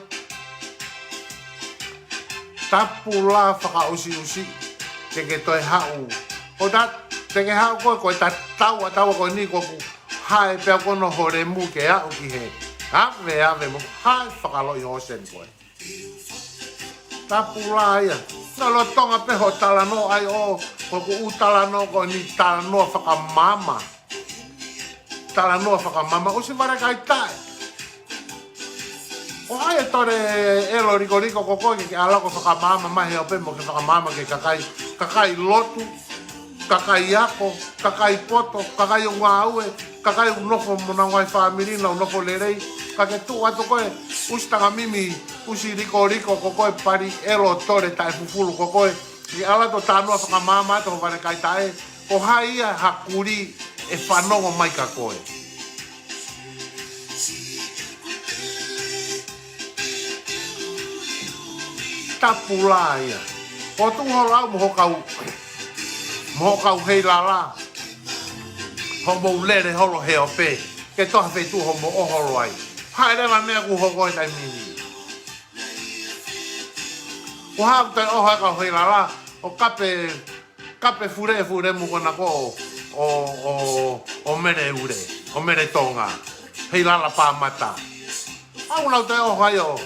tapu la fakaʻusiʻusi, ke ke toe haʻu. Ko ta, te ke haʻu ko e, ko e tatau ʻa taua ko eni ko ʻeku Hae pea ko hono hole mu ke aʻu ki he ave ave mo hae fakaloʻi hoseni koe. Tapu lā ia. Naʻe lolotonga pē hoʻo talanoa ai ʻo, ko ʻeku talanoa ko eni talanoa fakamaama. Talanoa fakamaama, ʻosi vale kai tae. ʻO hai e tole ʻelo likoliko ko koe ke ke ʻalu ʻo fakamaama mai he ope mo ke fakamaama ki he kakai, kakai lotu, kakai ako, kakai poto, kakai ʻo ngāue, kakai ʻoku nofo mo honau ngaahi fāmili, nau nofo lelei, ka ke tuʻu atu koe, ʻusi tangamimi, ʻusi likoliko ko koe, pali ʻelo tole taʻefufulu ko koe, ke ʻalu atu ʻo talanoa fakamaama atu ho vale kai tae, ko hai ia ha kulī ʻe fanongo mai kia koe. Tapu lā ia. ʻO tuʻu holo au mo hoku kau, mo hoku kau Heilala. Hoʻomou lele holo he ope. Ke toʻo ha feituʻu hoʻomou ʻoho holo ai. Haʻele ma meʻa kuo hoko he taimi ni. Kuo haʻu ʻeku toe ʻoho ai kau Heilala. ʻO kape, kape fule e fule mu ko ena ko ʻo, ʻo, ʻo, ʻo Mele Ule, ʻo Mele Tonga. Heilala Pāmata. ʻOku nau toe ʻoho ai ʻo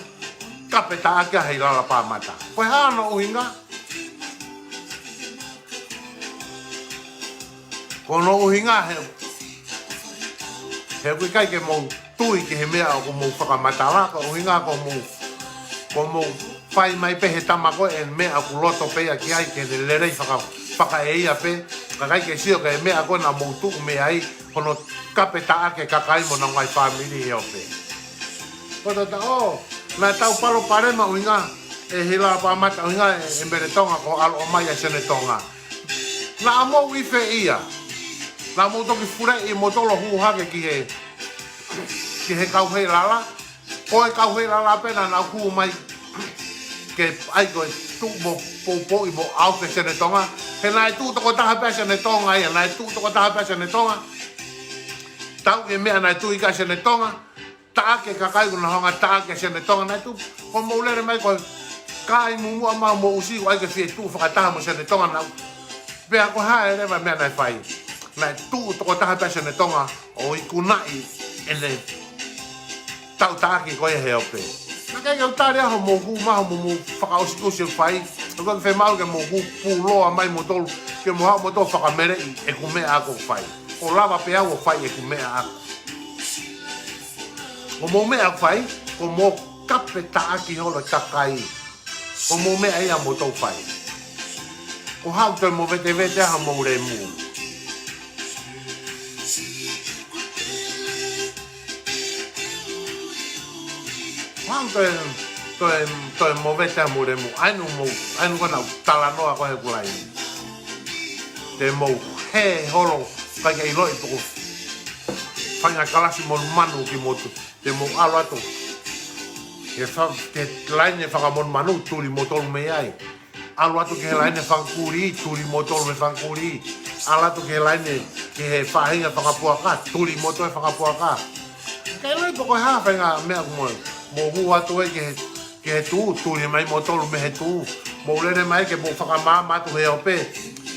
kape taʻaki ʻa Heilala Pāmata. Ko e hā hono ʻuhinga? Ko hono ʻuhinga he, he ʻoku ʻikai ke mou tui ki he meʻa ʻoku mou fakamatala, ko e ʻuhinga ko mou, ko mou fai mai pē he tama ko e meʻa ʻoku loto pē ia ki ai ke ne lelei faka-, fakaʻeia pē, ka ʻikai ke sio ki he meʻa ko ena mou tuʻu mei ai, hono kape taʻaki e kakai mo honau ngaahi fāmili he ope. Ko e tata ʻo, naʻa tau palopalema ʻuhinga, ʻe Heilala Pāmata ʻuhinga, ʻe, ʻe Mele Tonga ko e ʻalu ʻomai ʻa Sene Tonga. Naʻa mou ʻi fē ia. Naʻa mou toki fuleʻi mo tolo hū hake ki he, ki he kau Heilala. Ko e kau Heilala pē naʻa nau hū mai ke ʻai ko e tuʻu mo poupouʻi mo ʻalu ki he Sene Tonga. He naʻe tuʻu tokotaha pē ʻa Sene Tonga ia, naʻe tuʻu tokotaha pē ʻa Sene Tonga. Tau ke meʻa naʻe tuʻu ki ai ʻa Sene Tonga. Taʻaki e kakai ʻoku nau hanga taʻaki ʻa Sene Tonga naʻe tuʻu. Ko mou lele mai ko e kai mumuʻa mau mo ʻusi ʻoku ʻai ke fie tuʻu fakataha mo Sene Tonga naʻa. Pea ko e hā e leva meʻa naʻe fai. Naʻe tuʻu tokotaha pē ʻa Sene Tonga ʻo ikunaʻi ʻene tau taʻaki ko ia he ope. Naʻe ʻikai ke u tali ʻa hoʻomou hū mai hoʻomou fakaʻusiʻusi ʻoku fai. ʻOku ʻikai ke fiemaʻu ke mou hū puloa mai moutolu. Ke mou haʻu moutolu fakameleʻi ʻeku meʻa ʻoku ou fai. ʻOku lava pē au ʻo fai ʻeku meʻa ʻoku. Ko hoʻomou meʻa ʻoku fai, ko hoʻomou kape taʻaki holo e kakai. Ko hoʻomou meʻa ia moutolu fai. Ko e hā ʻoku toe movetevete ai hoʻomou lemu. Ko e hā ʻoku toe, toe, toe movete ai hoʻomou lemu. ʻAi nu mou, ʻai nu ko ena ʻoku talanoa ko ē he kulai. Te mou hē holo, ʻikai ke ʻiloʻi pe ko e faʻahinga kalasi monumanu kimoutolu. Te mou ʻalu atu. Ke fa-, ke laine fakamonumanu, tuli moutolu mei ai. ʻAlu atu ki he laine fakakulī, tuli moutolu mei he fakakulī. ʻAlu atu ki he laine, ki he faʻahinga fakapuaka, tuli moutolu mei he fakapuaka. ʻIkai ʻiloʻi pe ko e hā faʻahinga meʻa ʻoku mou, mou hū atu ai ki he, ki he tuʻu, tuli mai moutolu mei he tuʻu. Mou lele mai ke mou fakamaama atu he ope,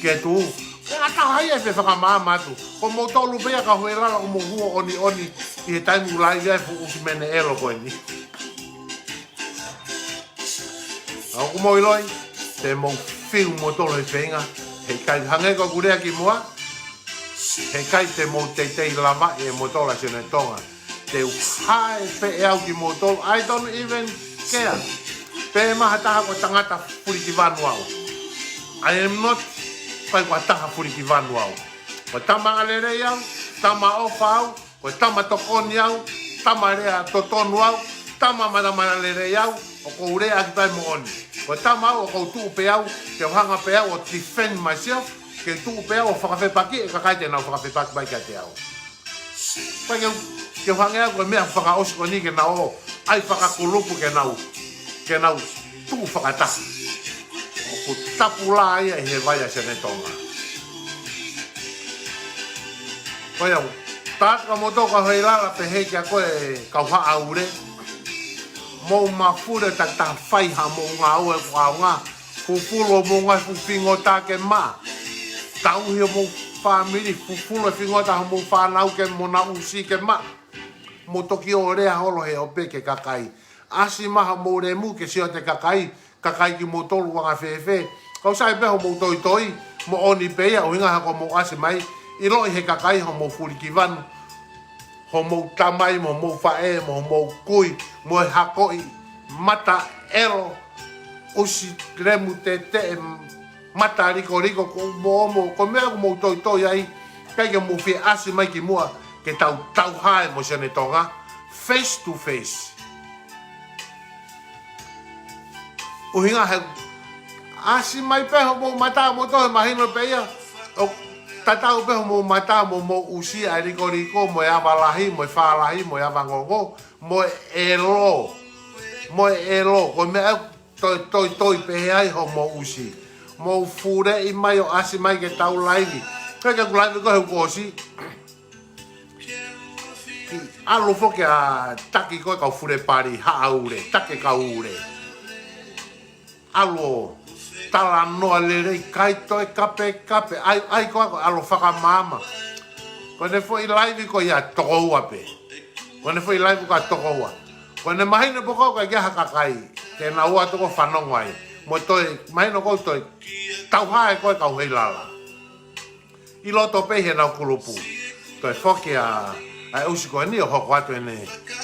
ki he tuʻu. Ke ʻatā hai e fie fakamaama atu. Ko moutolu pē ia kau Heilala ʻoku mou hū ʻo ʻoniʻoni ʻi he taimi ʻoku laivi ai e fuʻu ʻusi mene ʻelo ko eni. ʻOku mou ʻiloʻi, te mou fiu moutolu he feinga, heʻikai hangē ko ʻeku lea kimuʻa, heʻikai te mou teitei lavaʻi ʻe moutolu ʻa Sene Tonga. Te u hae pē ʻe au kimoutolu, I don't even care. Pe mahalo ha taha ko e tangata fulikivanu au. I am not, ʻikai ko ha taha fulikivanu au. Ko e tama ʻa lelei au, tama ʻofa au, ko e tama tokoni au, tama lea totonu au, tama matamata lelei au, ʻoku ou lea ʻaki pē moʻoni. Ko e tama au ʻoku ou tuʻu pē au, ke u hanga pē au ʻo defend myself, ke u tuʻu pē au ʻo fakafepaki e kakai te nau fakafepaki mai kiate au. Pea ke u, ke u hangē au ko e meʻa fakaʻosi ko eni ke nau ō, ʻai fakakulupu ke nau, ke nau tuʻu fakataha. ʻOku tapu lā ia ʻi he vai ʻa Sene Tonga. Ko ia, tātā moutolu kau Heilala pehē kia koe kau Haʻaule. Mou mafuli ʻo takitaha fai haʻamou ngāue ʻoku ʻaonga. Fufulu hoʻomou ngaahi fuʻu fingota ke maʻa. Tauhi hoʻomou fāmili, fufulu e fingota homou fānau ke mo nau ʻusi ke maʻa. Mo toki ō lea holo he ope ki he kakai. ʻAsi mai homou lemu ke sio atu ki he kakai, kakai kimoutolu anga fēfē. Kau sai pē homou toitoi moʻoni pē ia, ʻuhinga he ko hoʻomou ʻasi mai, ʻiloʻi he kakai homou fulikivanu, homou tamai mo homou faʻē mo homou kui, mo e hakoʻi mata ʻelo, ʻusi lemu teteʻe, mata likoliko, ko mo mo, ko e meʻa ʻoku mou toitoi ai, ʻikai ke mou fie ʻasi mai ki muʻa, ke tau tauhae mo Sione Tonga, face to face. ʻUhinga he ʻasi mai pē homou mata mo toe mahino pē ia, ʻo tatau pē homou mata mo mou ʻusi ʻa e likoliko, mo e ava lahi, mo e fā lahi, mo e ava ngongo, mo e ʻelo, mo e ʻelo, ko e meʻa ʻoku toitoi pehē ai homou ʻusi. Mou fuleʻi mai ʻo ʻasi mai ke tau laivi. Ko e ke ku laivi ko e he ukosi. ʻAlu foki ʻa taki ko e kau fule pali, haʻa ule, taki kau ule. ʻAlu ʻo talanoa lelei, ʻikai toe kapekape, ʻai, ʻai ko ā ko e ʻalu ʻo fakamaama. Ko ʻene foʻi laivi ko ia toko ua pē. Ko ʻene foʻi laivi ko ā toko ua. Ko ʻene mahino pē ko ē ʻoku ʻikai ha kakai ke nau ō atu ʻo fanongo ai. Mo toe, mahino ko ē toe tauhae ko e kau heilala. ʻI loto pē ʻi heʻenau kulupu. Toe foki ʻa, ʻa e ʻusi ko eni ʻo hoko atu ʻene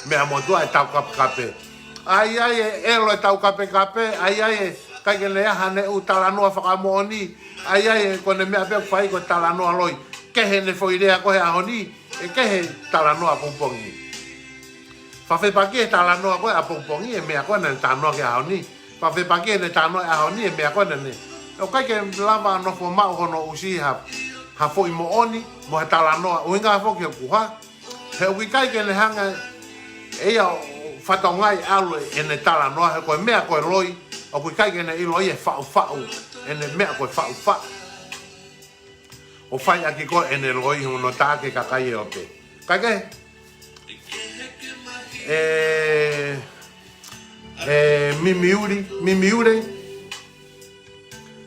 meʻa motuʻa e taukapekape. ʻAi, ʻai e ʻelo e taukapekape, ʻai, ʻai e ʻikai ke ne ʻi ai haʻane ʻū talanoa fakamoʻoni. ʻAi, ʻai e ko ʻene meʻa pē ʻoku fai ko e talanoa loi. Kehe ʻene foʻi lea ko ē he ʻaho ni, ʻe kehe talanoa pongipongi. Fakafepaki e talanoa ko ē ʻapongipongi, e meʻa ko ē naʻa ne talanoa ki ai he ʻaho ni. Fakafepaki ʻene talanoa he ʻaho ni, e meʻa ko ē naʻa ne. ʻOku ʻikai ke lava ʻo nofo maʻu hono ʻusi ha, ha foʻi moʻoni, mo ha talanoa, ʻuhinga foki he ʻoku hā. He ʻoku ʻikai ke ne hanga ʻe ia ʻo fatongia ʻalu ʻene talanoa, he ko e meʻa ko e loi, ʻoku ʻikai ke ne ʻilo ia e faʻufaʻu, ʻene meʻa ko e faʻufaʻu. ʻO fai ʻaki ko ē ʻene loi hono tā ki he kakai ʻo pē. Kae kehe, ʻe, ʻe Mimiuli, Mimiule.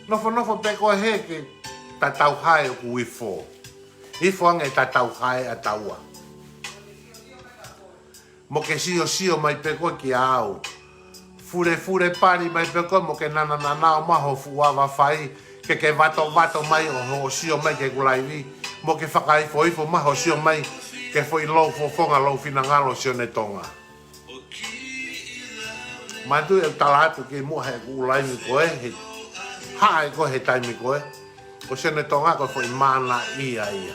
Nofonofo pē koe he ke tatau hai ʻoku ifo. Ifo ange tatau hai ʻa taua. Mo ke siosio mai pē koe kia au. Fulefule pali mai pē koe mo ke nananana ʻo maʻu ho fuʻu ava fai, ke ke vatovato mai ʻo hoʻo sio mai ki heʻeku laivi, mo ke fakaifoifo mai hoʻo sio mai ki he foʻi lou fofonga lou finangalo Sione Tonga. Manatuʻi ʻeku tala atu kimuʻa heʻeku laivi ko ē, he haʻi ko ē he taimi ko ē. Ko Sione Tonga ko e foʻi mana ia ia.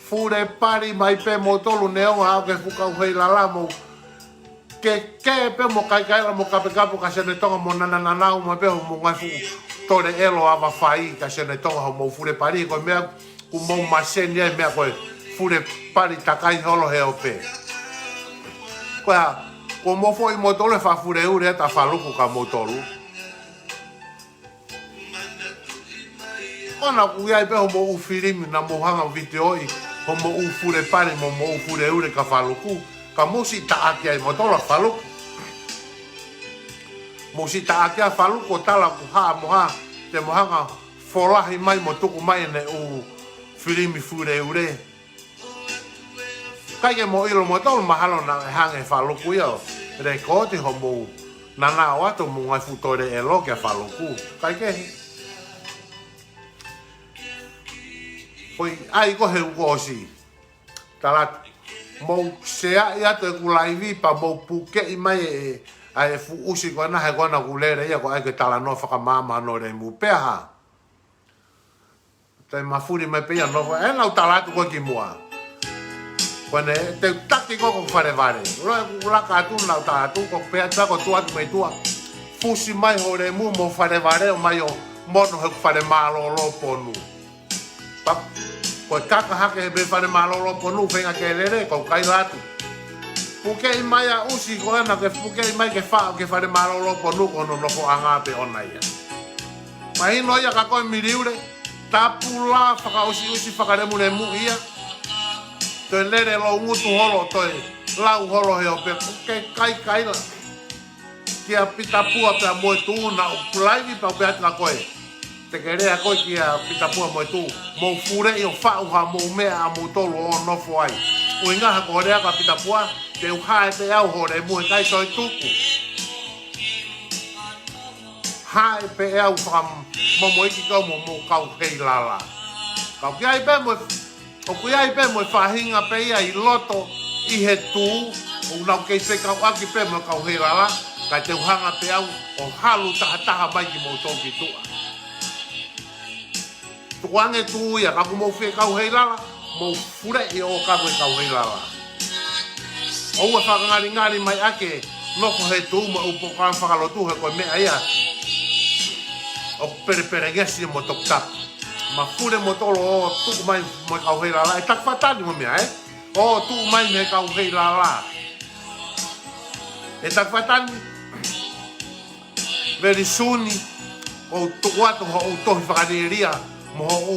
Fule pali mai pē moutolu neongo ʻa ke fuʻu kau heilala mo ke ke pē mo kaikaila mo kapekape ka Sione Tonga mo nananana ʻo maʻu pē hoʻomou ngaahi fuʻu tole ʻelo ava fai ka Sione Tonga hoʻomou fule pali ko e meʻa ʻoku mou maseni ai meʻa ko e fule pali takai holo he ope. Ko ia, ko mou foʻi moutolu e fafule ule ʻa Faluku ka moutolu. ʻOua naʻa ʻi ai pē hoʻomou filimi naʻa mou hanga vitiō ʻi hoʻomou fule pali mo mou fule ule ka Faluku. Ka mou siʻi taʻaki ai moutolu ʻa Faluku. Mou siʻi taʻaki ʻa Faluku ʻo tala ʻoku hā mo hā. Te mou hanga folahi mai mo tuku mai ʻene ʻū filimi fule ule. ʻIkai ke mou ʻilo moutolu mahalo naʻe hanga ʻe Faluku ia ʻo lekooti hoʻomou nanao atu hoʻomou ngaahi fuʻu tole ʻelo kia Faluku. ʻIkai ke. Foʻi ʻai ko ē he ukosi. Tala atu. Mou seaʻi atu ʻeku laivi pea mou pukeʻi mai e, ʻa e fuʻu ʻusi ko ena he ko ena ʻoku lele ia ko e ʻai ko e talanoa fakamaama no le mu pea hā. Te mafuli mai pē ia nofo, ʻe nau tala atu ko ē kimuʻa. Ko ʻene, te u taki ko ē ko e fale vale. Lo e kukulaka atu nau tala atu, ko pē atu ko tuʻa atu mai tuʻa. Fusi mai ho le mu mo fale vale ʻo mai ʻo mono he fale mālōlō ponu. Pap, ko e kaka hake he pē fale mālōlō ponu, feinga ke lele, ko kaila atu. Pukeʻi mai ʻa ʻusi ko ena ke pukeʻi mai ke faʻo ki he fale mālōlō ponu ko hono nofoʻanga pē ʻona ia. Mahino ia ka ko e miliule, tapula fakaʻusiʻusi fakalemulemu ia. Toe lele lou ngutu holo, toe lau holo he ope ke kaikaila. Kia Pita Pua pea mo e tuna ʻoku laivi pau pē atu ka ko e. Te ke lea koe kia Pitapua mo e tuʻu, mou fuleʻi ʻo faʻu haʻamou meʻa ʻamoutolu ʻo nofo ai. ʻUhinga he ko e lea kia Pitapua, te u haʻi pē au ho lemu, ʻikai toe tuku. Haʻi pē au fakamomoʻi ki kau mo hoʻomou kau heilala. Ka ʻoku ʻi ai pē mo e ʻOku ʻi ai pē mo e faʻahinga pē ia ʻi loto ʻi he tuʻu, ʻoku nau kei fekauʻaki pē mo e kau heilala, kae te u hanga pē au ʻo halu tahataha mai kimoutolu ki tuʻa. Tukuange tuʻu ia, ka ʻoku mou fie kau heilala, mou fuleʻi ʻo kau e kau heilala. ʻOua fakangalingali mai ʻa e nofo he tuʻu mo e ʻū polokalama fakalotu he ko e meʻa ia ʻoku pelepelengesi mo toputapu. Mafuli moutolu ʻo tuʻu mai mo e kau heilala, ʻe taki fakatani mo e meʻa, ē? ʻO tuʻu mai mo e kau heilala. ʻE taki fakatani, very soon, ʻoku tuku atu hoʻo tohi fakalielia, mo hoʻo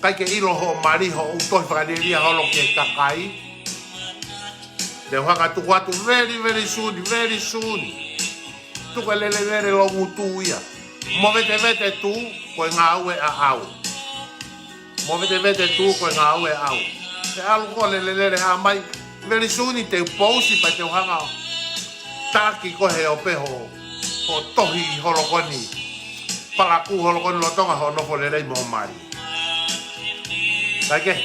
ʻikai ke ʻilo hoʻo mali, hoʻo tohi fakalielia holo ki he kakai. Te u hanga tuku atu very, very soon, very soon. Tuku e lelelele loungutu ia. Movetevete tuʻu ko e ngāue ʻaʻau. Movetevete tuʻu ko e ngāue ʻaʻau. Te ʻalu ko e lelelele ʻa mai. Very soon te u pousi pea te u hanga ʻo taki ko e he ope hoʻo, hoʻo tohi holo ko eni. Palakū holo ko eni lolotonga hoʻo nofo lelei mo hoʻo mali. Kae kehe.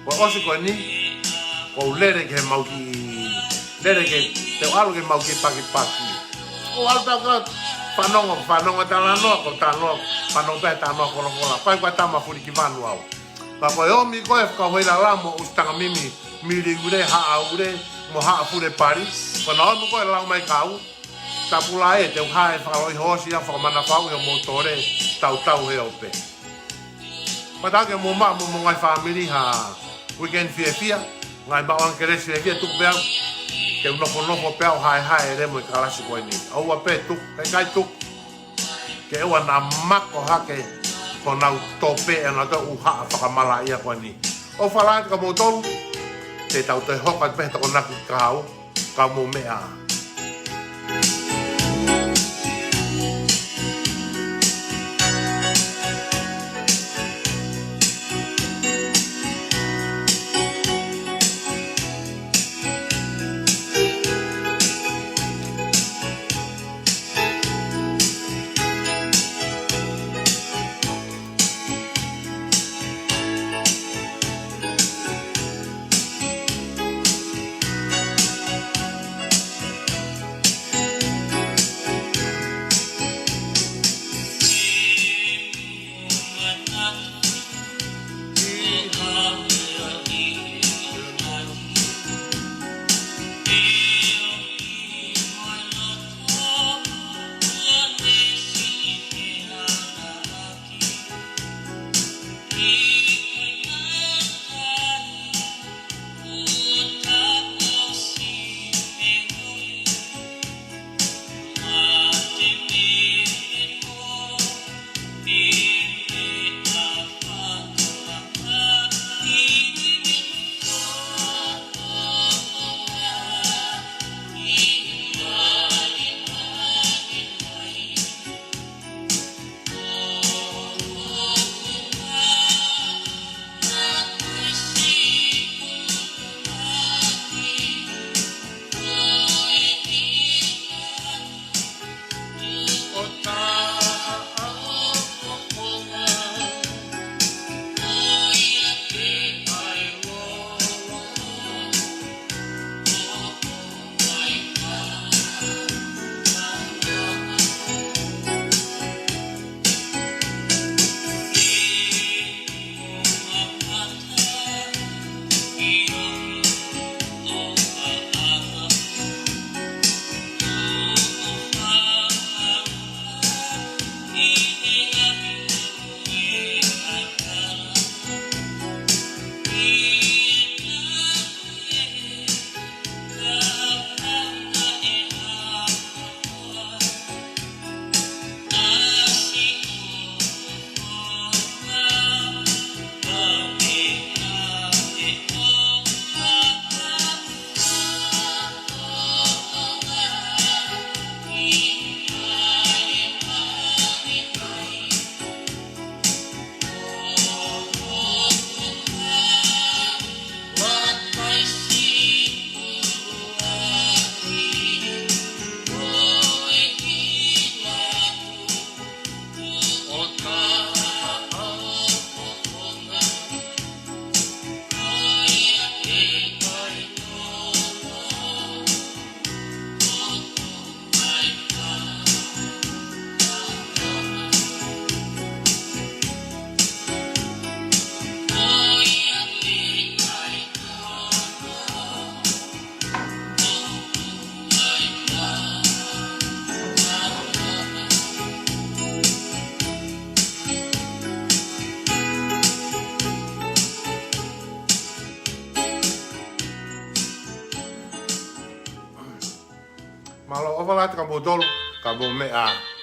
Ko e ʻosi ko eni, ʻoku ou lele ke mau kiʻi, lele ke, te u ʻalu ke mau kiʻi pakipaki. ʻOku ou ʻalu pē au ke fanongo, fanongo talanoa, ko e talanoa, fanongo pē talanoa folofola. Ko e kau tama Fulikivanu au. Ka ko e ʻomi ko e kau heilala mo ʻusi tangamimi, Miliule, Haʻaule, mo Haʻafulepali. Ko ʻena ʻomi ko e lau mai kia au. Tapu lahi ē, te u haʻi fakaloihosi ʻa e fakamanavahē ʻo mou tole, tautau he ope. Pea tau ke mou maʻu mo homou ngaahi fāmili ha weekend fiefia, ngaahi maʻu angelesi fiefia tuku pē au. Te u nofonofo pē au haehae lelei mo e kalasi ko eni. ʻOua pē tuku, kae ʻikai tuku. Ke ʻoua naʻa mako hake ko honau tope ʻa e ngaahi ʻū haʻa fakamalaʻia ko eni. ʻOfa lahi atu kia moutolu, te tau toe hoko atu pē he Tokonaki kahaʻu. Ka mou meʻa. Mālō ʻofa lahi atu kia moutolu, ka mou meʻa ā.